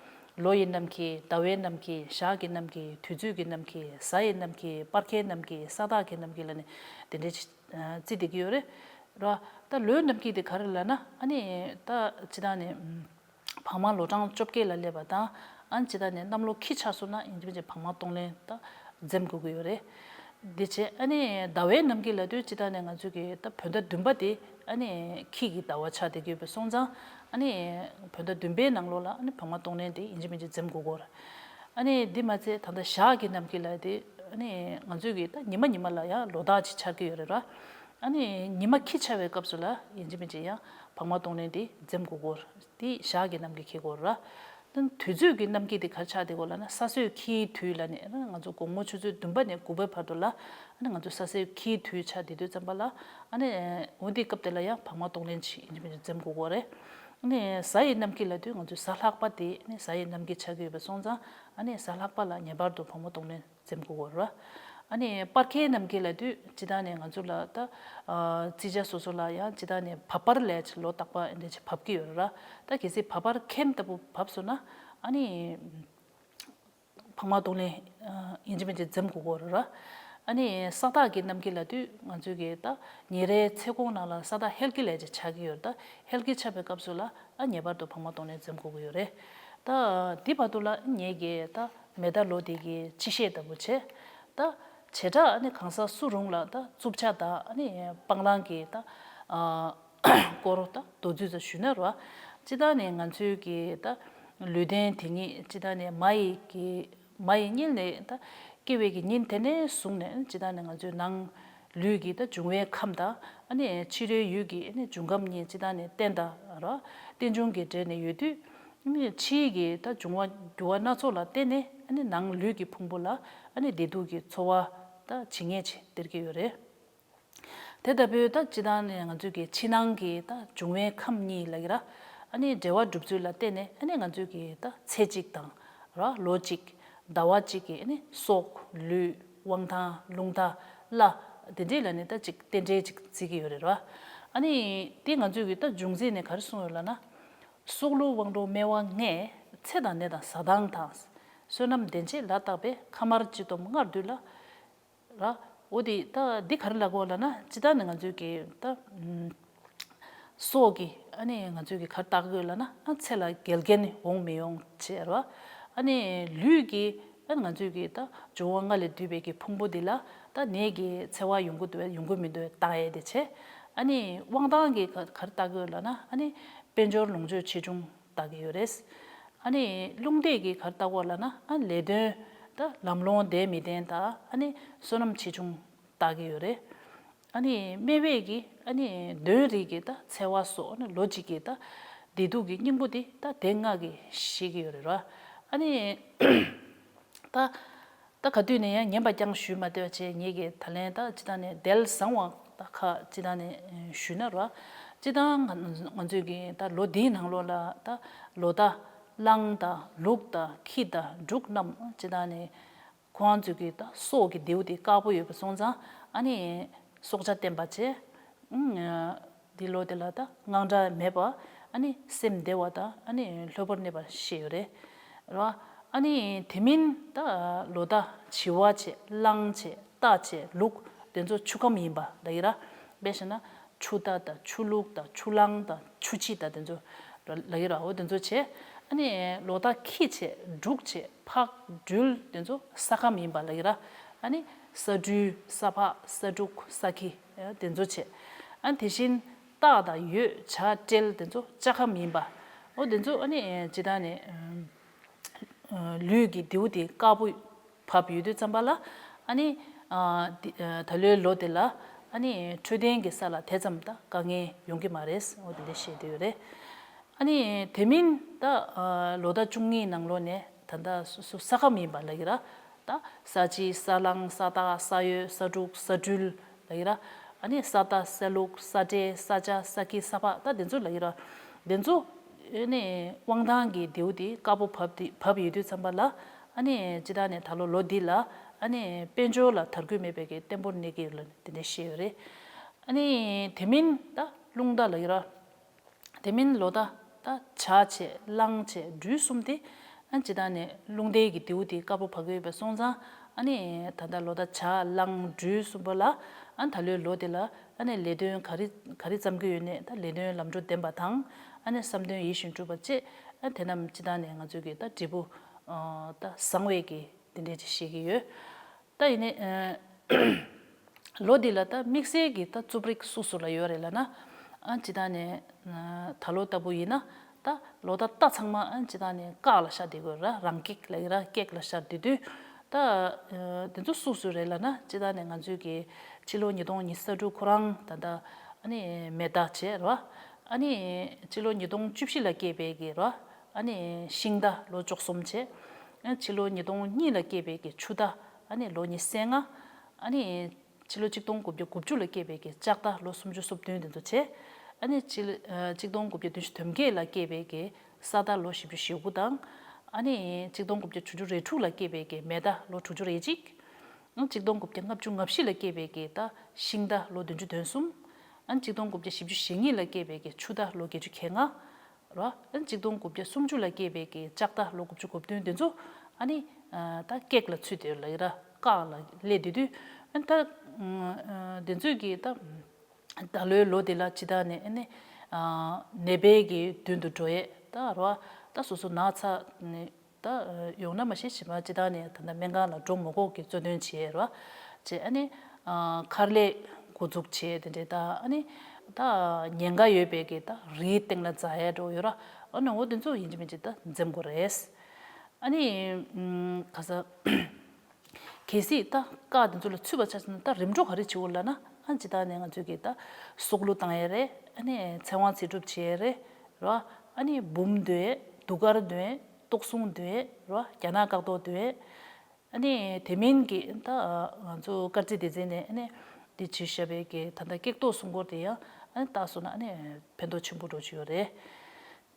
ལོ་ཡི་གནམ་གཤིས། ཟླ་བའི་གནམ་གཤིས། ཞག་གི་གནམ་གཤིས། དུས་ཚོད་ཀྱི་གནམ་གཤིས། གཟའ་ཡི་གནམ་གཤིས། སྤར་ཁའི་གནམ་གཤིས། ས་བདག་གི་གནམ་གཤིས་ལབ་ནས་དེ་འདྲའི་ཅིག་ཨ་བརྩི་བསྡད་ཀྱི་ཡོད་རེད། ར། ད་ལོའི་གནམ་གཤིས་དེ་ག་རེ་ལབ་ན། ཨ་ནི་ད་སྤྱིར་བཏང་ནས་ཨམ་བག་མ་ལོ་གྲངས་བཅོ་བརྒྱད་ལ་སླེབས་པ་དང་། ཨ་ནི་སྤྱིར་བཏང་ནས་གནམ་ལོ་ཁྱི་ཆགས་སོང་ན་ཡིན་གཅིག་མིན་གཅིག་བག་མ་གཏོང་ལེན་ད་འཛེམ་དགོས་ཀྱི་ཡོད་རེད། འདི་བྱས། ཨ་ནི་ཟླ་བའི་གནམ་གཤིས་ལབ་དུས་སྤྱིར་བཏང་ནས་ང་ཚོ་གི་ད་བོད་ཟླ་བདུན་པ་དེ་ཨ་ནི་ཁྱི་གི་ཟླ་བ་ཆགས་བསྡད་ཀྱི་ཡོད་པ་སོང་ཙང་། ཨ་ནི་བོད་ཟླ་བདུན་པའི་ནང་ལོགས་ལ་ཨ་ནི་བག་མ་གཏོང་ལེན་དེ་ཡིན་གཅིག་མིན་གཅིག་འཛེམ་དགོས་ཀྱི་ཡོད་རེད། ཨ་ནི་འདི་མ་ཚད་ད་ལྟ་ཞག་གི་གནམ་གཤིས་ལབ་དེ། ཨ་ནི་ང་ཚོས་གི་ད་ཉི་མ་ཉི་མ་ལ་ཡང་ལོ་རྟགས་ཅིག་འཆར་གྱི་ཡོད་རེད་ར། ཨ་ནི་ཉི་མ་ཁྱི་ཆགས་པའི་སྐབས་སུ་ལ་ཡིན་གཅིག་མིན་གཅིག་ཡང་བག་མ་གཏོང་ལེན་དེ་འཛེམ་དགོས་ཀྱི་ཡོད་རེད། དེ་ཞག་གི་གནམ་གཤིས་འཁེལ་དགོས་རེད་ར། ད་དུས་ཚོད་ཀྱི་གནམ་གཤིས་དེ་ག་རེ་ཆགས་བསྡད་ཀྱི་ཡོད་ལབ་ན། ས་སྲོས་ཁྱིའི་དུས་ལབ་ནས། ང་ཚོ་དགོང་མོ་ཆུ་ཚོད་བདུན་པ་ནས་དགུ་པའི་བར་དུ་ལ་ཨ་ནི་ང་ཚོ་ས་སྲོས་ཁྱིའི་དུས་ཆགས་བསྡད་དུས་ཙམ་པ་ལ། ཨ་ནི་འོ་དེའི་སྐབས་དེ་ལ་ཡང་བག་མ་གཏོང་ལེན་ཅིག་ཡིན་གཅིག་མིན་གཅིག་འཛེམ་དགོས་ཀྱི་ཡོད་རེད། ཨ་ནི་གཟའ་ཡི་གནམ་གཤིས་ལབ་དུས་ང་ཚོའི་གཟའ་ལྷག་པ་དེ། ཨ་ནི་གཟའ་ཡི་གནམ་གཤིས་ཆགས་ཀྱི་ཡོད་པ་སོང་ཙང་། ཨ་ནི་གཟའ་ལྷག་པ་ལ་ངེས་པར་དུ་བག་མ་གཏོང་ལེན་འཛེམ་དགོས་ཀྱི་ཡོད་རེད། ཨ་ནི་སྤར་ཁའི་གནམ་གཤིས་ལབ་དུས་སྤྱིར་བཏང་ནས་ང་ཚོ་ལ་ད་ཨ་རྩིས་ཆ་སོ་སོ་ལ་ཡང་སྤྱིར་བཏང་ནས་བབ་སྤར་ལབ་ཅིག་ལོ་རྟག་པ་འདི་ཅིག་བབས་ཀྱི་ཡོད་རེད་ར། ད་གལ་སྲིད་བབ་སྤར་ཁེམ་ལྟ་བུ་བབས་སོང་ན། ཨ་ནི་བག་མ་གཏོང་ལེན་ཨ་ཡིན་གཅིག་མིན་གཅིག་འཛེམ་དགོས་ཀྱི་ཡོད་རེད་ར། ཨ་ནི་ས་བདག་གི་གནམ་གཤིས་ལབ་དུས་ང་ཚོའི་གི་ད་ཉིན་རེའི་ཚེ་གོང་ནང་ལ་ས་བདག་ཧེལ་གྱི་ལབ་ཅིག་ཆགས་ཀྱི་ཡོད་རེད། ད་ཧེལ་གྱི་ཆགས་པའི་སྐབས་སུ་ལ་ཨ་ངེས་པར་དུ་བག་མ་གཏོང་ལེན་འཛེམ་དགོས་ཀྱི་ཡོད་རེད། ད་འདི་བར་དུ་ལ་ངེད་ཀྱིས་ད་མེ་ཟླ་ལོ་འདི་གི་སྤྱི་བཤད་ལྟ་བུ་བྱས། ད་བྱེ་བྲག་ཨ་ནི་གང་ཟག་སུ་རུང་ལ་ད་རྩུབ་ཆ་དང་། ཨ་ནི་སྤང་བླང་གི་ད་ཨ་སྐོར་ད་མདོར་བསྡུས་ཙམ་ཞུས་ན་ར། སྤྱིར་བཏང་ནས་ང་ཚོའི་གི་ད་ལུས་རྟེན་དེ་ཉིད་སྤྱིར་བཏང་ནས་མ་ཡི་གི་མ་ཡི་མངལ་ནས་ད་སྐྱེ་བའི་གི་ཉིན་དེ་ནས་བཟུང་ནས། སྤྱིར་བཏང་ནས་ང་ཚོའི་ནང་ལུས་ཀྱི་ད་འབྱུང་བའི་ཁམས་དང་། ཨ་ནི་ཕྱི་རོལ་ཡུལ་གྱི་ཨ་ནི་འབྱུང་ཁམས་གཉིས་སྤྱིར་བཏང་ནས་རྟེན་དང་ར་རྟེན་འབྱུང་གི་འབྲེལ་ནས་ཡོད་དུས། ཨ་ནི་ཕྱིའི་གི་ད་འབྱུང་བ་འགྱུར་བ་སྣ་ཚོགས་ལ་བརྟེན་ནས། ཨ་ནི་ནང་ལུས་ཀྱི་ཕུང་པོ་ལ་ཨ་ནི་བདེ་སྡུག་གི་ཚོར་བ་ད་བྱེད་ངེས་ཅིག་སྟེར་གྱི་ཡོད་རེད། དེ་ལྟ་བུའི་ད་སྤྱིར་བཏང་ནས་ང་ཚོའི་གི་ཕྱི་ནང་གི་ད་འབྱུང་བའི་ཁམས་གཉིས་ལབ་ཀྱི་ར། ཨ་ནི་འབྲེལ་བ་གྲུབ་ཚུལ་ལ་བརྟེན་ནས། ཨ་ནི་ང་ཚོའི་གི་ད་ཚེ་གཅིག་དང་ར་ལོ་གཅིག་ཟླ་བ་གཅིག་གི་ཨ་ནི་སྲོག་ལུས་དབང་ཐང་རླུང་རྟ་བླ་དེ་འདྲའི་ལ་ནི་ད་ཅིག་རྟེན་འབྲེལ་ཅིག་བརྩི་གི་ཡོད་རེད་ར། ཨ་ནི་དེ་ང་ཚོའི་གི་ད་འབྱུང་རྩིས་ནས་ག་རེ་གསུངས་ཡོད་ལབ་ན། སྲོག་ལུས་དབང་དྲུག་སྨེ་བ་ལྔས། ཚེ་དང་ནད་དང་བཟའ་དང་དང་། བསོད་ནམས་ལྡན་བྱེད་ལ་བརྟག་པས། ཁ་དམར་སྤྱི་བསྡོམས་སྔར་བསྡུས་ལ། ར། འོ་དེ་ད་འདི་ག་རེ་ལབ་ཀྱི་ཡོད་ལབ་ན། སྤྱིར་བཏང་ནས་ང་ཚོའི་གི་ད་ཨམ་སྲོག་གི་ཨ་ནི་ང་ཚོའི་གི་ག་རེ་བརྟག་གི་ཡོད་ལབ་ན། ཨ་ཚེ་ལ་འགལ་རྐྱེན་འོང་མི་ཡོང་བྱས་ར། ཨ་ནི་ལུས་ཀྱི་ཨ་ང་ཚོའི་གི་ད་འབྱུང་བ་ལྔ་ལས་བསྡུས་པའི་གི་ཕུང་པོ་འདི་ལ་ད་ནད་ཀྱི་འཚེ་བ་ཡོང་གི་འདུག་གས་ཡོང་གི་མི་འདུག་གས་བརྟག་ཡས་དེ་བྱས། ཨ་ནི་དབང་ཐང་གི་ག་ག་རེ་བརྟག་གི་ཡོད་ལབ་ན། ཨ་ནི་དཔལ་འབྱོར་ལོངས་སྤྱོད་ཆེ་ཆུང་བལྟ་གི་ཡོད་རེད། ཨ་ནི་རླུང་རྟས་ཀྱིས་ག་རེ་བལྟ་གི་ཡོད་ལབ་ན། ཨ་ལས་དོན་ད་ལམ་ལྷོང་ལྡན་མི་ལྡན་དང་། ཨ་ནི་བསོད་ནམས་ཆེ་ཆུང་བལྟ་གི་ཡོད་རེད། ཨ་ནི་སྨེ་བས་ཀྱིས་ཨ་ནི་གདོན་རིགས་ཀྱི་ད་འཚེ་བ་སོགས། ཨ་ནི་ལོ་གཅིག་གི་ད་བདེ་སྡུག་གི་སྙིང་པོ་དེ་ད་སྡེ་ལྔ་གིས་བཤད་ཀྱི་ཡོད་རེད་ར། ཨ་ནི་ད་ད་ག་དུས་ནས་ཡང་ངན་པ་རྐྱང་ཞུས་མ་བསྡད་པ་བྱས། ངེད་ཀྱིས་ད་ལན་ད་སྤྱིར་བཏང་ནས་དལ་བཟང་བ་ད་ཁ་སྤྱིར་བཏང་ནས་ཞུས་ན་ར། སྤྱིར་བཏང་ང་ང་ཚོའི་གི་ད་ལོ་འདིའི་ནང་ལོགས་ལ་ད་ལོ་ཟླ་གླང་དང་ལུག་དང་ཁྱི་དང་འབྲུག་རྣམས་སྤྱིར་བཏང་ནས་ཁོང་ཚོའི་གི་ད་སྲོག་གི་རྡེའུ་དེ་དཀར་པོ་ཡོད་པ་སོང་ཙང་། ཨ་ནི་སྲོག་ཆགས་བསྟེན་པ་བྱས། ཨང་། འདི་ལོ་དེ་ལ་ད་དངངས་སྐྲག་མེད་པ། ཨ་ནི་སེམས་བདེ་བ་དང་། ཨ་ནི་ལྷོད་པོར་གནས་པར་བཤད་ཡོད་རེད་ར། ཨ་ནི་དེ་མིན་ད་ལོ་ཟླ་བྱི་བ་བྱས། གླང་བྱས། རྟ་བྱས། ལུག་དེ་ཚོ་ཆུ་ཁམས་ཡིན་པ་ལབ་ཀྱི་ར། དཔེ་བཞག་ན་ཆུ་རྟ་དང་ཆུ་ལུག་དང་ཆུ་གླང་དང་ཆུ་བྱི་དང་དེ་ཚོ་ལབ་ཀྱི་ར། འོ་དེ་ཚོ་བྱས། ཨ་ནི་ལོ་ཟླ་ཁྱི་བྱས། འབྲུག་བྱས། ཕག་སྦྲུལ་དེ་ཚོ་ས་ཁམས་ཡིན་པ་ལབ་ཀྱི་ར། ཨ་ནི་ས་སྦྲུལ། ས་ཕག། ས་འབྲུག། ས་ཁྱི་དེ་ཚོ་བྱས། ཨ་ནི་དེ་བཞིན་སྟག་དང་ཡོས། བྱ་སྤྲེལ་དེ་ཚོ་ལྕགས་ཁམས་ཡིན་པ། འོ་དེ་ཚོ་ཨ་ནི་སྤྱིར་བཏང་ནས་ལུས་ཀྱི་རྡེའུ་དེ་དཀར་པོ་བབས་ཡོད་དུས་ཙམ་པ་ལ། ཨ་ནི་ད་ལོའི་ལོ་དེ་ལ་ཨ་ནི་འཕྲོད་བསྟེན་གྱི་ས་ལ་དེ་ཙམ་ད་དཀའ་ངལ་ཡོང་གི་མ་རེད། འོ་དེ་འདྲ་བཤད་བསྡད་ཡོད་རེད། ཨ་ནི་དེ་མིན་ད་ལོ་ཟླ་བཅུ་གཉིས་ནང་ལོགས་ནས་ད་ལྟ་སོ་སོ་ས་ཁམས་ཡིན་པ་ལབ་ཀྱི་ར། ད་ས་བྱི། ས་གླང་། ས་སྟག། ས་ཡོས། ས་འབྲུག། ས་སྦྲུལ་ལབ་ཀྱི་ར། ཨ་ནི་ས་རྟ། ས་ལུག། ས་སྤྲེལ། ས་བྱ། ས་ཁྱི། ས་ཕག་ད་དེ་ཚོ་ལབ་ཀྱི་ར། དེ་ཚོ་ཨ་ནི་དབང་ཐང་གི་རྡེའུ་དེ་དཀར་པོ་བབས་དེ་བབས་ཡོད་དུས་ཙམ་པ་ལ། ཨ་ནི་སྤྱིར་བཏང་ནས་ད་ལོ་ལོ་འདི་ལ་ཨ་ནི་དཔལ་འབྱོར་ལ་དར་རྒུད་མེད་པའི་གི་བརྟན་པོར་གནས་ཀྱི་ཡོད་ལ་དེ་འདྲ་བཤད་ཡོད་རེད། ཨ་ནི་དེ་མིན་ད་རླུང་རྟ་ལབ་ཀྱི་ར། དེ་མིན་ལོ་ཟླ་ད་བྱ་བྱས། གླང་བྱས། སྦྲུལ་གསུམ་དེ་ ཨ་སྤྱིར་བཏང་ནས་རླུང་རྟའི་གི་རྡེའུ་དེ་དཀར་པོ་བབས་ཀྱི་ཡོད་པ་སོང་ཙང་། ཨ་ནི་ད་ལྟ་ལོ་ཟླ་བྱ་གླང་སྦྲུལ་གསུམ་པ་ལ། ཨ་ད་ལོའི་ལོ་དེ་ལ་ཨ་ནི་ལས་དོན་ག་རེ་ག་རེ་བརྩམ་གྱི་ཡོད་ནས། ད་ལས་དོན་ལམ་འགྲོ་ལྡན་པ་དང་། ཨ་ནི་བསམ་དོན་ཡིད་བཞིན་འགྲུབ་པ་བཅས། ཨ་དེ་རྣམས་སྤྱིར་བཏང་ནས་ང་ཚོས་ཀྱི་ད་འབྲས་བུ་ཨ་ད་བཟང་བའི་གི་དེ་འདྲས་ཅིག་བཤད་ཀྱི་ཡོད། ད་ཡིན་ནའི་ཨ་ལོ་འདི་ལ་ད་དམིགས་བསལ་གྱི་ད་རྩུབ་རིགས་སུ་སུ་ལ་ཡོད་རེད་ལབ་ན། ཨ་སྤྱིར་བཏང་ནས་ཨ་ད་ལོ་ལྟ་བུ་ཡིན་ན། ད་ལོ་ཟླ་རྟ་ཚང་མ་ཨ་སྤྱིར་བཏང་ནས་སྐག་ལ་ཤར་བསྡད་དགོས་ར། རང་སྐེག་ལབ་ཀྱི་ར། སྐེག་ལ་ཤར་བསྡད་དུས། ད་ཨ་དེ་ཚོ་སུ་སུ་རེད་ལབ་ན། སྤྱིར་བཏང་ནས་ང་ཚོའི་གི་ཕྱི་ལོ་ཉིས་སྟོང་ཉི་ཤུ་རྩ་དྲུག་ཁོ་རང་ད་ལྟ་ཨ་ནི་མེ་ཟླ་བྱས་ར། ཨ་ནི་ཕྱི་ལོ་ཉིས་སྟོང་བཅུ་བཞི་ལ་སྐྱེས་པའི་གི་ར། ཨ་ནི་ཤིང་ཟླ་ལོ་བཅུ་གསུམ་བྱས། ཨ་ཕྱི་ལོ་ཉིས་སྟོང་གཉིས་ལ་སྐྱེས་པའི་གི་ཆུ་ཟླ་ཨ་ནི་ལོ་ཉི་ཤུ་རྩ་ལྔ། ཨ་ནི་ཕྱི་ལོ་གཅིག་སྟོང་དགུ་བརྒྱ་དགུ་བཅུ་ལ་སྐྱེས་པའི་གི་ལྕགས་ཟླ་ལོ་སུམ་ཅུ་སོ་བདུན་དེ་ཚོ་བྱས། ཨ་ནི་ཕྱི་ལོ་ཨ་གཅིག་སྟོང་དགུ་བརྒྱ་བདུན་ཅུ་དོན་བརྒྱད་ལ་སྐྱེས་པའི་གི་ས་ཟླ་ལོ་བཞི་བཅུ་ཞེ་དགུ་དང་། ཨ་ནི་གཅིག་སྟོང་དགུ་བརྒྱ་དྲུག་ཅུ་རེ་དྲུག་ལ་སྐྱེས་པའི་གི་མེ་ཟླ་ལོ་དྲུག་ཅུ་རེ་གཅིག། ཨ་གཅིག་སྟོང་དགུ་བརྒྱ་ལྔ་བཅུ་ང་བཞི་ལ་སྐྱེས་པའི་གི་ད་ཤིང་ཟླ་ལོ་བདུན་ཅུ་དོན་གསུམ། ཨ་གཅིག་སྟོང་དགུ་བརྒྱ་བཞི་བཅུ་ཞེ་གཉིས་ལ་སྐྱེས་པའི་གི་ཆུ་ཟླ་ལོ་བརྒྱད་ཅུ་གྱ་ལྔ། ར། ཨ་གཅིག་སྟོང་དགུ་བརྒྱ་སུམ་ཅུ་ལ་སྐྱེས་པའི་གི་ལྕགས་ཟླ་ལོ་དགུ་བཅུ་གོ་བདུན་དེ་ཚོ་ཨ་ནི་ཨ་ད་སྐེག་ལ་ཚུད་དེ་ལ་ཡི་ར། སྐག་ལ་སླེབས་དེ་དུས། ཨ་ད་ཨ་དེ་ཚོས་གི་ད་ད་ལོའི་ལོ་དེ་ལ་ཇི་ལྟར་ནས་ཨ་ནི་ཨ་ནད་པའི་གི་མདུན་དུ་འགྲོ་ཡས་ད་ར། ད་སོ་སོ་ན་ཚ་ནི་ད་ཡོང་ན་མ་ཤེས། ཕྱི་མ་ཇི་ལྟར་ནས་ད་ལྟ་སྨན་ཁང་ལ་འགྲོ་མ་དགོས་ཀྱི་གཙོ་དོན་བྱས་ར། བྱས་ཨ་ནི་ཨ་མཁར་ལས་འགོ་འཛུགས་བྱས་དེ་འདྲས། ད་ཨ་ནི་ད་ཉེན་ཁ་ཡོད་པའི་གི་ད་རིའི་སྟེང་ལ་འཛེག་ཡས་འགྲོ་ཡོད་ར། ཨ་ནི་འོ་དེ་ཚོ་ཡིན་གཅིག་མིན་གཅིག་ད་འཛེམ་དགོས་རེད། ཨ་ནི་ཨམ་ག་ས་གལ་སྲིད་ད་སྐག་དེ་ཚོ་ལ་ཚུད་པ་ཆགས་སོང་ན། ད་རིམ་གྲོ་ག་རེ་བྱེད་དགོས་ལབ་ན། ཨ་ཇི་ལྟར་ནས་ང་ཚོས་གི་ད་སྲོག་བླུ་བཏང་ཡས་རེད། ཨ་ནི་ཚེ་དབང་ཚེ་སྒྲུབ་བྱེད་ཡས་རེད་ར། ཨ་ནི་འབུམ་འདོན་ཡས། གདུགས་དཀར་འདོན་ཡས། ཏོག་གསུམ་འདོན་ཡས་ར། རྒྱ་ནག་སྐག་ཏོག་འདོན་ཡས། ཨ་ནི་དེ་མིན་གྱི་ད་ང་ཚོ་དཀར་རྩེ་སྡེ་ཚན་ནས་ཨ་ནི་འདི་བྱས་བཞག་པའི་གི་ད་ལྟ་སྐེག་ཏོག་སྲུང་འཁོར་དེ་ཡང་ཨ་ནི་བཏགས་སོང་ན་ཨ་ནི་ཕན་ཐོགས་ཆེན་པོ་འགྲོ་གི་ཡོད་རེད།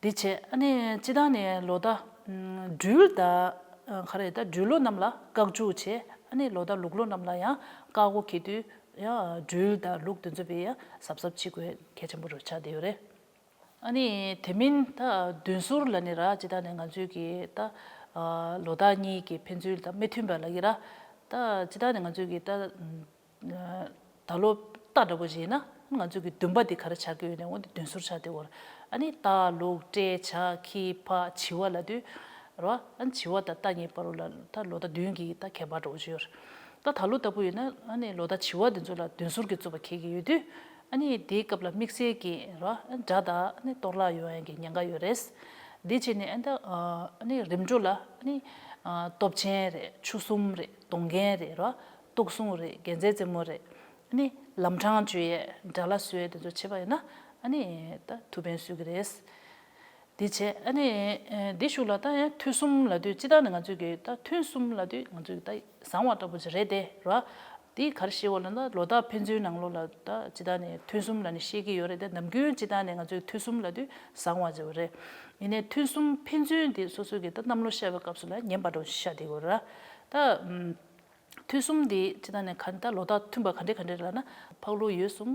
འདི་བྱས་ཨ་ནི་སྤྱིར་བཏང་ནས་ལོ་ཟླ་ཨམ་སྦྲུལ་ཟླ་ཨ་ག་རེ་ད་སྦྲུལ་ལོ་རྣམས་ལ་སྐག་བཅུག་བྱས། ཨ་ནི་ལོ་ཟླ་ལུག་ལོ་རྣམས་ལ་ཡང་སྐག་འོ་འཁེལ་དུས་ཡང་སྦྲུལ་དང་ལུག་དེ་ཚོ་བས་ཡང་གཟབ་གཟབ་བྱེད་དགོས་གལ་ཆེན་པོ་རུ་ཆགས་བསྡད་ཡོད་རེད། ཨ་ནི་དེ་མིན་ད་མདུན་ཟུར་ལབ་ནི་ར། སྤྱིར་བཏང་ནས་ང་ཚོའི་གི་ད་ཨ་ལོ་ཟླ་གཉིས་ཀྱི་ཕན་ཚུན་ད་མི་མཐུན་པ་ལབ་ཀྱི་ར། ད་སྤྱིར་བཏང་ནས་ང་ཚོའི་གི་ད་ཨ་ད་ལོ་རྟ་འདྲ་པོ་ཞིག་ཡིན་ན་ང་ཚོའི་གི་འདུན་པ་འདི་ག་རེ་ཆགས་ཀྱི་ཡོད་ནས། འོ་འདི་མདུན་ཟུར་ཆགས་བསྡད་ཡོད་རེད། ཨ་ནི་རྟ་ལུག་སྤྲེལ་བྱ་ཁྱི་ཕག་བྱི་བ་ལབ་དུས་ར། ཨ་ནི་བྱི་བ་དང་རྟ་གཉིས་བར་ལ་ད་ལོ་ཟླ་བདུན་གྱི་ད་ཁྱད་པར་འདྲ་པོ་ཞིག་ཡོད་རེད། ད་ད་ལོ་ལྟ་བུ་ཡིན་ན་ཨ་ནི་ལོ་ཟླ་བྱི་བ་འདི་ཚོ་ལ་མདུན་ཟུར་གྱི་རྩུབ་པ་འཁེལ་གྱི་ཡོད་དུས། ཨ་ནི་དེའི་སྐབས་ལ་དམིགས་བསལ་གྱི་ར་དགྲ་དང་ཨ་ནི་གཏོར་བརླག་ཡོང་ཡག་གི་ཉེན་ཁ་ཡོད་རེད། དེ་བྱས་ནས་ཨ་ད་ཨ་ནི་རིམ་གྲོ་ལ་ཨ་ནི་ཨ་སྟོབས་ཆེན་རེད། ཆུ་གསུམ་རེད། གདོང་རྒན་རེད་ར། སྟོག་སྲུང་རེད། རྒྱལ་མཚན་རྩེ་མོ་རེད། ཨ་ནི་ལམ་འཕྲང་བཅོ་ཡས། དགྲ་ལྷ་གསོལ་ཡས་དེ་ཚོ་བྱེད་པ་ཡིན་ན་ཨ་ནི་ད་ཐུགས་ཕན་གསོས་ཀྱི་རེད། དེ་བྱས་ཨ་ནི་ཨ་དེ་ཤུགས་ལ་ད་ཡང་ཐུན་གསུམ་ལབ་དུས། སྤྱིར་བཏང་ནས་ང་ཚོས་ཀྱི་ད་ཐུན་གསུམ་ལབ་དུས་ང་ཚོས་ཀྱི་ད་བཟང་བ་འདྲ་པོ་ཅིག་རེད་དེ་ར། དེ་ག་རེ་བཤད་དགོས་ལབ་ན། ལོ་ཟླ་ཕན་ཚུན་ནང་ལོགས་ལ་ད་སྤྱིར་བཏང་ནས་ཐུན་གསུམ་ལབ་ནས་བཤད་ཀྱི་ཡོད་རེད་དེ། ནམ་རྒྱུན་སྤྱིར་བཏང་ནས་ང་ཚོས་ཐུན་གསུམ་ལབ་དུས་བཟང་བ་ཅིག་རེད། ཡིན་ནའི་ཐུན་གསུམ་ཕན་ཚུན་དེ་སོ་སོ་གི་ད་གནམ་ལོ་ཤར་བའི་སྐབས་སུ་ལ་ངན་པ་འདྲ་པོ་ཤར་བསྡད་ཡོད་ར། ད་ཨམ། ཐུན་གསུམ་འདི་སྤྱིར་བཏང་ནས་ག་ད་ལོ་ཟླ་མཐུན་པ་ག་འདྲ་ག་འདྲ་རེད་ལབ་ན། ཕག་ལུག་ཡོས་གསུམ།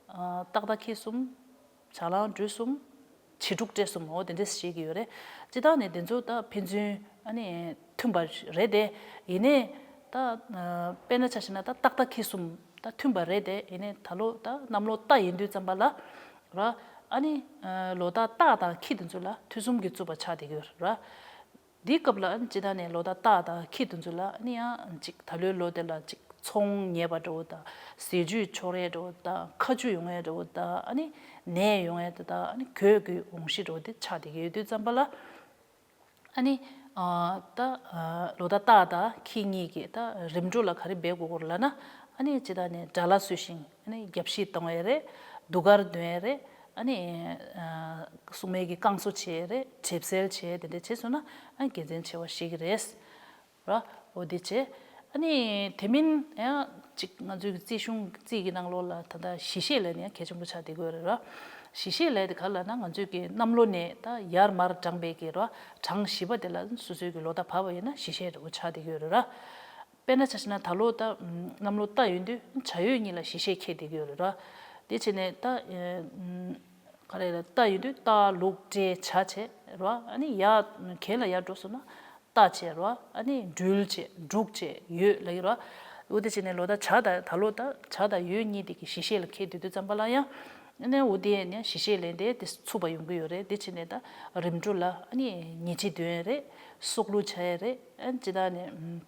ཨ་སྟག་རྟ་ཁྱི་གསུམ། བྱ་གླང་སྦྲུལ་གསུམ། བྱི་ཕྲུག་སྤྲེལ་གསུམ། འོ་དེ་འདྲས་བཤད་ཀྱི་ཡོད་རེད། སྤྱིར་བཏང་ནས་དེ་ཚོ་ད་ཕན་ཚུན་ཨ་ནི་མཐུན་པ་རེད་དེ། ཡིན་ནའི་ད་ཨ་དཔེར་ན་ཆ་བཞག་ན་ད་སྟག་རྟ་ཁྱི་གསུམ་ད་མཐུན་པ་རེད་དེ། ཡིན་ནའི་ད་ལོ་ད་གནམ་ལོ་རྟ་ཡིན་དུས་ཙམ་པ་ལ་ར། ཨ་ནི་ཨ་ལོ་ཟླ་སྟག་དང་ཁྱི་དེ་ཚོ་ལ་ཐུན་གསུམ་གྱི་རྩུབ་པ་ཆགས་བསྡད་ཀྱི་ཡོད་རེད་ར། འདིའི་སྐབས་ལ་ཨ་ནི་སྤྱིར་བཏང་ནས་ལོ་ཟླ་སྟག་དང་ཁྱི་དེ་ཚོ་ལ་ཨ་ནི་ཡང་ཅིག་ད་ལོའི་ལོ་དེ་ལ་ཅིག་ཚོང་ཉེས་པ་འདྲ་པོ་དང་། ཟས་བཅུད་འཆོར་ཡས་འདྲ་པོ་དང་། ཁ་རྒྱུ་ཡོང་ཡས་འདྲ་པོ་དང་། ཨ་ནི་ནད་ཡོང་ཡས་དེ་དང་། ཨ་ནི་གོས་ཀྱི་འོང་གཞི་འདྲ་པོ་དེ་ཆགས་བསྡད་ཀྱི་ཡོད་དུས་ཙམ་པ་ལ། ཨ་ནི་ཨ་ད་ཨ་ལོ་ཟླ་སྟག་དང་ཁྱི་གཉིས་ཀྱིས་ད་རིམ་གྲོ་ལ་ག་རེ་འབད་དགོས་ཀྱི་ཡོད་ལབ་ན། ཨ་ནི་སྤྱིར་བཏང་ནས་དགྲ་ལྷ་གསོལ་ཞིང་། ཨ་ནི་རྒྱབ་བཤིག་གཏོང་ཡས་རེད། གདུགས་དཀར་འདོན་ཡས་རེད། ཨ་ནི་ཨ་སྲུང་མའི་གི་བསྐང་གསོ་བྱེད་ཡས་རེད། གྲིབ་སེལ་བྱེད་ཡས་དེ་འདྲ་བྱས་སོང་ན་ཨ་ནི་དགེ་མཚན་ཆེ་བ་ཞིག་རེད་ར། འོ་དེ་བྱས། ཨ་ནི་དེ་མིན་ཡང་ཅིག་ང་ཚོའི་གི་རྩིས་གཞུང་རྩིས་ཀྱི་ནང་ལོགས་ལ་ད་ལྟ་བཞི་བཤད་ལབ་ནས་ཡང་གལ་ཆེན་པོ་ཆགས་བསྡད་ཀྱི་ཡོད་རེད་ར། བཞི་བཤད་ལབ་དེ་ག་ལབ་ན། ང་ཚོའི་གི་གནམ་ལོ་ནས་ད་ཡར་མར་བགྲངས་པའི་གི་ར། གྲངས་བཞི་པ་དེ་ལ་སོ་སོའི་གི་ལོ་ཟླ་བབས་པ་ཡིན་ན་བཞི་བཤད་འདྲ་པོ་ཆགས་བསྡད་ཀྱི་ཡོད་རེད་ར། དཔེར་ན་ཆ་བཞག་ན་ད་ལོ་ད་གནམ་ལོ་རྟ་ཡིན་དུས་བྱ་ཡོས་གཉིས་ལ་བཞི་བཤད་འཁེལ་བསྡད་ཀྱི་ཡོད་རེད་ར། དེ་བྱས་ནས་ད་ག་རེ་ལ་རྟ་ཡིན་དུས་རྟ་ལུག་སྤྲེལ་བྱ་བྱས་ར། ཨ་ནི་ཡར་གྱེན་ལ་ཡར་འགྲོ་སོང་ན་ བཏགས་བྱས་རོ། ཨ་ནི་འབྲུལ་བྱས་འབྲུག་བྱས་ཡོད་ལབ་ཀྱི་རོ། འོ་དེ་བྱས་ནས་ལོ་ད་བྱ་དང་ད་ལོ་ད་བྱ་དང་ཡོད་གཉིས་དེ་གི་གཞི་ཤེས་ལ་འཁེལ་དུས་དུས་ཙམ་པ་ལ་ཡང་། ཨ་ནི་འོ་དེ་ནས་གཞི་ཤེས་ལས་དེ་དེ་ཚུགས་པ་ཡོང་གི་ཡོད་རེད། དེ་བྱས་ནས་ད་རིམ་གྲོ་ལ་ཨ་ནི་ཉི་ཕྱེད་འདོན་ཡས་རེད། སྲོག་བླུ་བྱ་ཡས་རེད། ཨ་ནི་ཅི་ད་ནས་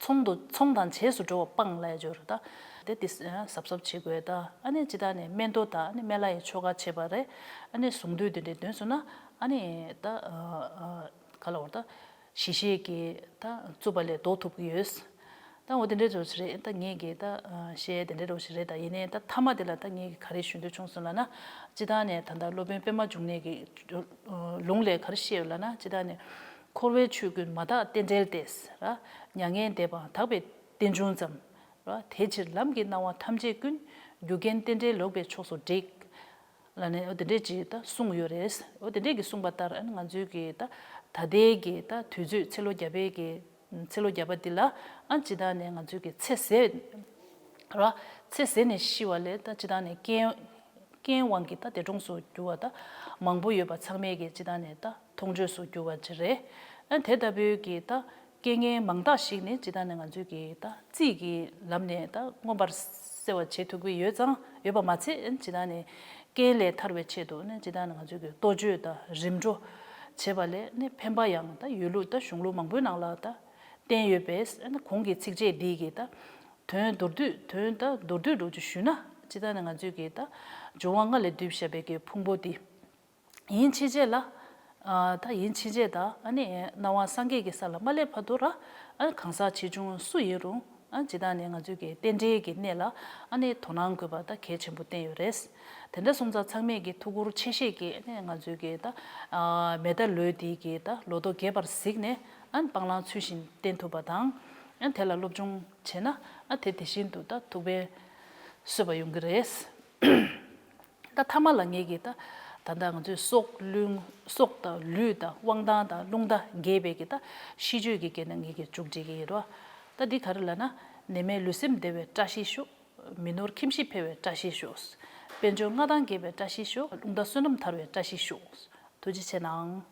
ཚོང་དུ་ཚོང་དང་བྱེས་སུ་འགྲོ་བ་སྤང་ལབ་ཡ་ཅིག་ཡོད་རེད་ད། དེ་དེ་གཟབ་གཟབ་བྱེད་དགོས་ད། ཨ་ནི་ཅི་ད་ནས་སྨན་ལྟོ་དང་ཨ་ནི་སྨན་བླ་ཡི་ཆོ་ག་བྱེད་པ་རེད། ཨ་ནི་གཟུངས་བསྡུས་དེ་འདྲས་འདོན་སོང་ན་ཨ་ནི་ད་ག་ལ་བར་ད། གཞི་ཤེས་ཀྱི་ད་རྩུབ་པ་ལས་ལྡོག་ཐུབ་ཀྱི་ཡོད། ད་འོ་དེ་འདྲའི་འདྲ་བོ་ཞིག་རེད། ད་ངས་ཀྱི་ད་བཤད་དེ་འདྲའི་འདྲ་བོ་ཞིག་རེད། ད་ཡིན་ནའི་ད་མཐའ་མ་དེ་ལ་ད་ངས་ཀྱི་ག་རེ་ཞུ་འདོད་བྱུང་སོང་ལབ་ན། སྤྱིར་བཏང་ནས་ད་ལྟ་སློབ་དཔོན་པད་མ་འབྱུང་གནས་ཀྱི་ལུང་ལས་ག་རེ་བཤད་ཡོད་ལབ་ན། སྤྱིར་བཏང་ནས་འཁོར་བའི་ཆོས་ཀུན་མ་དག་རྟེན་འབྲེལ་ཏེ། ར། མྱ་ངན་འདས་པའང་དག་པའི་རྟེན་འབྱུང་ཙམ། ར། དེ་ཕྱིར་ལམ་གྱི་སྣང་བ་ཐམས་ཅད་ཀུན། རྒྱུ་རྐྱེན་རྟེན་འབྲེལ་ལོག་པའི་ཕྱོགས་སུ་བསྒྲིགས། ལབ་ནས་འོ་དེ་འདྲས་ཅིག་ད་གསུངས་ཡོད་རེད། འོ་དེ་འདྲས་ཀྱི་གསུངས་པ་ལྟར་ཨ་ནི་ང་ཚོའི་གི་ད་ད་ལྟའི་གི་ད་དུས་ཚོད་ཚེ་ལོ་བརྒྱ་པའི་གི་ཚེ་ལོ་བརྒྱ་པ་འདི་ལ་ཨ་ནི་སྤྱིར་བཏང་ནས་ང་ཚོའི་གི་ཚེ་ཟད་ར། ཚེ་ཟད་ནས་ཤི་བ་ལས་ད་སྤྱིར་བཏང་ནས་རྐྱེན་རྐྱེན་དབང་གིས་ད་འདས་གྲོངས་སུ་གྱུར་བ་ད་མང་པོ་ཡོད་པ་ཚང་མས་གི་སྤྱིར་བཏང་ནས་ད་མཐོང་ཆོས་སུ་གྱུར་བ་ཅིག་རེད། ཨ་ནི་དེ་ལྟ་བུའི་གི་ད་རྐྱེན་ངན་མང་དག་ཞིག་ནི་སྤྱིར་བཏང་ནས་ང་ཚོའི་གི་ད་རྩིས་ཀྱི་ལམ་ནས་ད་མངོན་པར་གསལ་བར་བྱེད་ཐུབ་ཀྱི་ཡོད་ཙང་ཡོད་པ་མ་ཚད། ཨ་ནི་སྤྱིར་བཏང་ནས་རྐྱེན་ལས་ཐར་བའི་ཆེད་དུ་ནི་སྤྱིར་བཏང་ནས་ང་ཚོའི་གི་ལྟོ་བཅོས་དང་རིམ་གྲོ་བྱེད་པ་ལས་ནི་ཕན་པ་ཡང་ད་ཡོད་ལུགས་ད་གཞུང་ལུགས་མང་པོའི་ནང་ལ་ད་བསྟན་ཡོད་པས། ཨ་ནི་གོང་གི་ཚིགས་བཅད་འདིའི་གི་ད་དོན་མདོར་བསྡུས་དོན་ད་མདོར་བསྡུས་འདྲ་བོ་ཅིག་ཞུས་ན། སྤྱིར་བཏང་ནས་ང་ཚོའི་གི་ད་འབྱུང་བ་ལྔ་ལས་བསྡུས་བཞག་པའི་གི་ཕུང་པོ་འདི། ཡིན་ཕྱིན་ཆད་ལ། ཨ་ད་ཡིན་ཕྱིན་ཆད་ད་ཨ་ནི་སྣང་བ་སངས་རྒྱས་ཀྱི་ས་ལ་མ་སླེབས་བར་དུ་ར། ཨ་གང་ཟག་ཆེ་ཆུང་སུ་ཡིན་རུང་ཨ་སྤྱིར་བཏང་ནས་ང་ཚོའི་གི་རྟེན་འབྲེལ་གྱི་གནས་ལ་ཨ་ནི་དོ་སྣང་དགོས་པ་ད་གལ་ཆེན་པོ་བསྟན་ཡོད་རེད། དེ་འདྲ་སོང་ཙང་ཚང་མས་གི་ཐུགས་ཁུར་ཆེ་བཞེས་ཀྱིས་ཨ་ནི་ང་ཚོའི་གི་ད་ཨ་མེ་མདའ་ལོས་འདི་གི་ད་ལོ་ཐོ་རྒྱས་པར་གཟིགས་ནས་ཨ་ནི་སྤང་བླང་ཚུལ་བཞིན་བསྟེན་ཐུབ་པ་དང་། ཨ་དེ་ལ་སློབ་སྦྱོང་བྱས་ན་ཨ་དེ་དེ་བཞིན་དུ་ད་ཐུགས་ཕན་གསོས་པ་ཡོང་གི་རེད། ད་མཐའ་མ་ལ་ངས་ཀྱིས་ད་ད་ལྟ་ང་ཚོས་སྲོག་བླུ་སྲོག་དང་ལུས་དང་དབང་ཐང་དང་རླུང་རྟ་འགེལ་བའི་གི་ད་ཤིས་བརྗོད་ཀྱི་སྐད་ནང་ངས་ཀྱིས་མཇུག་སྒྲིལ་གྱི་ཡིན་རོ། ད་འདི་ག་རེ་ལབ་ན། ནད་མེད་ལུས་སེམས་བདེ་བའི་བཀྲ་ཤིས་ཤོག། མི་ནོར་ཁྱིམ་གཞིས་འཕེལ་བའི་བཀྲ་ཤིས་ཤོག། དཔལ་འབྱོར་མངའ་ཐང་རྒྱས་པའི་བཀྲ་ཤིས་ཤོག། རླུང་རྟ་བསོད་ནམས་དར་བའི་བཀྲ་ཤིས་ཤོག། ཐུགས་རྗེ་ཆེ་གནང་།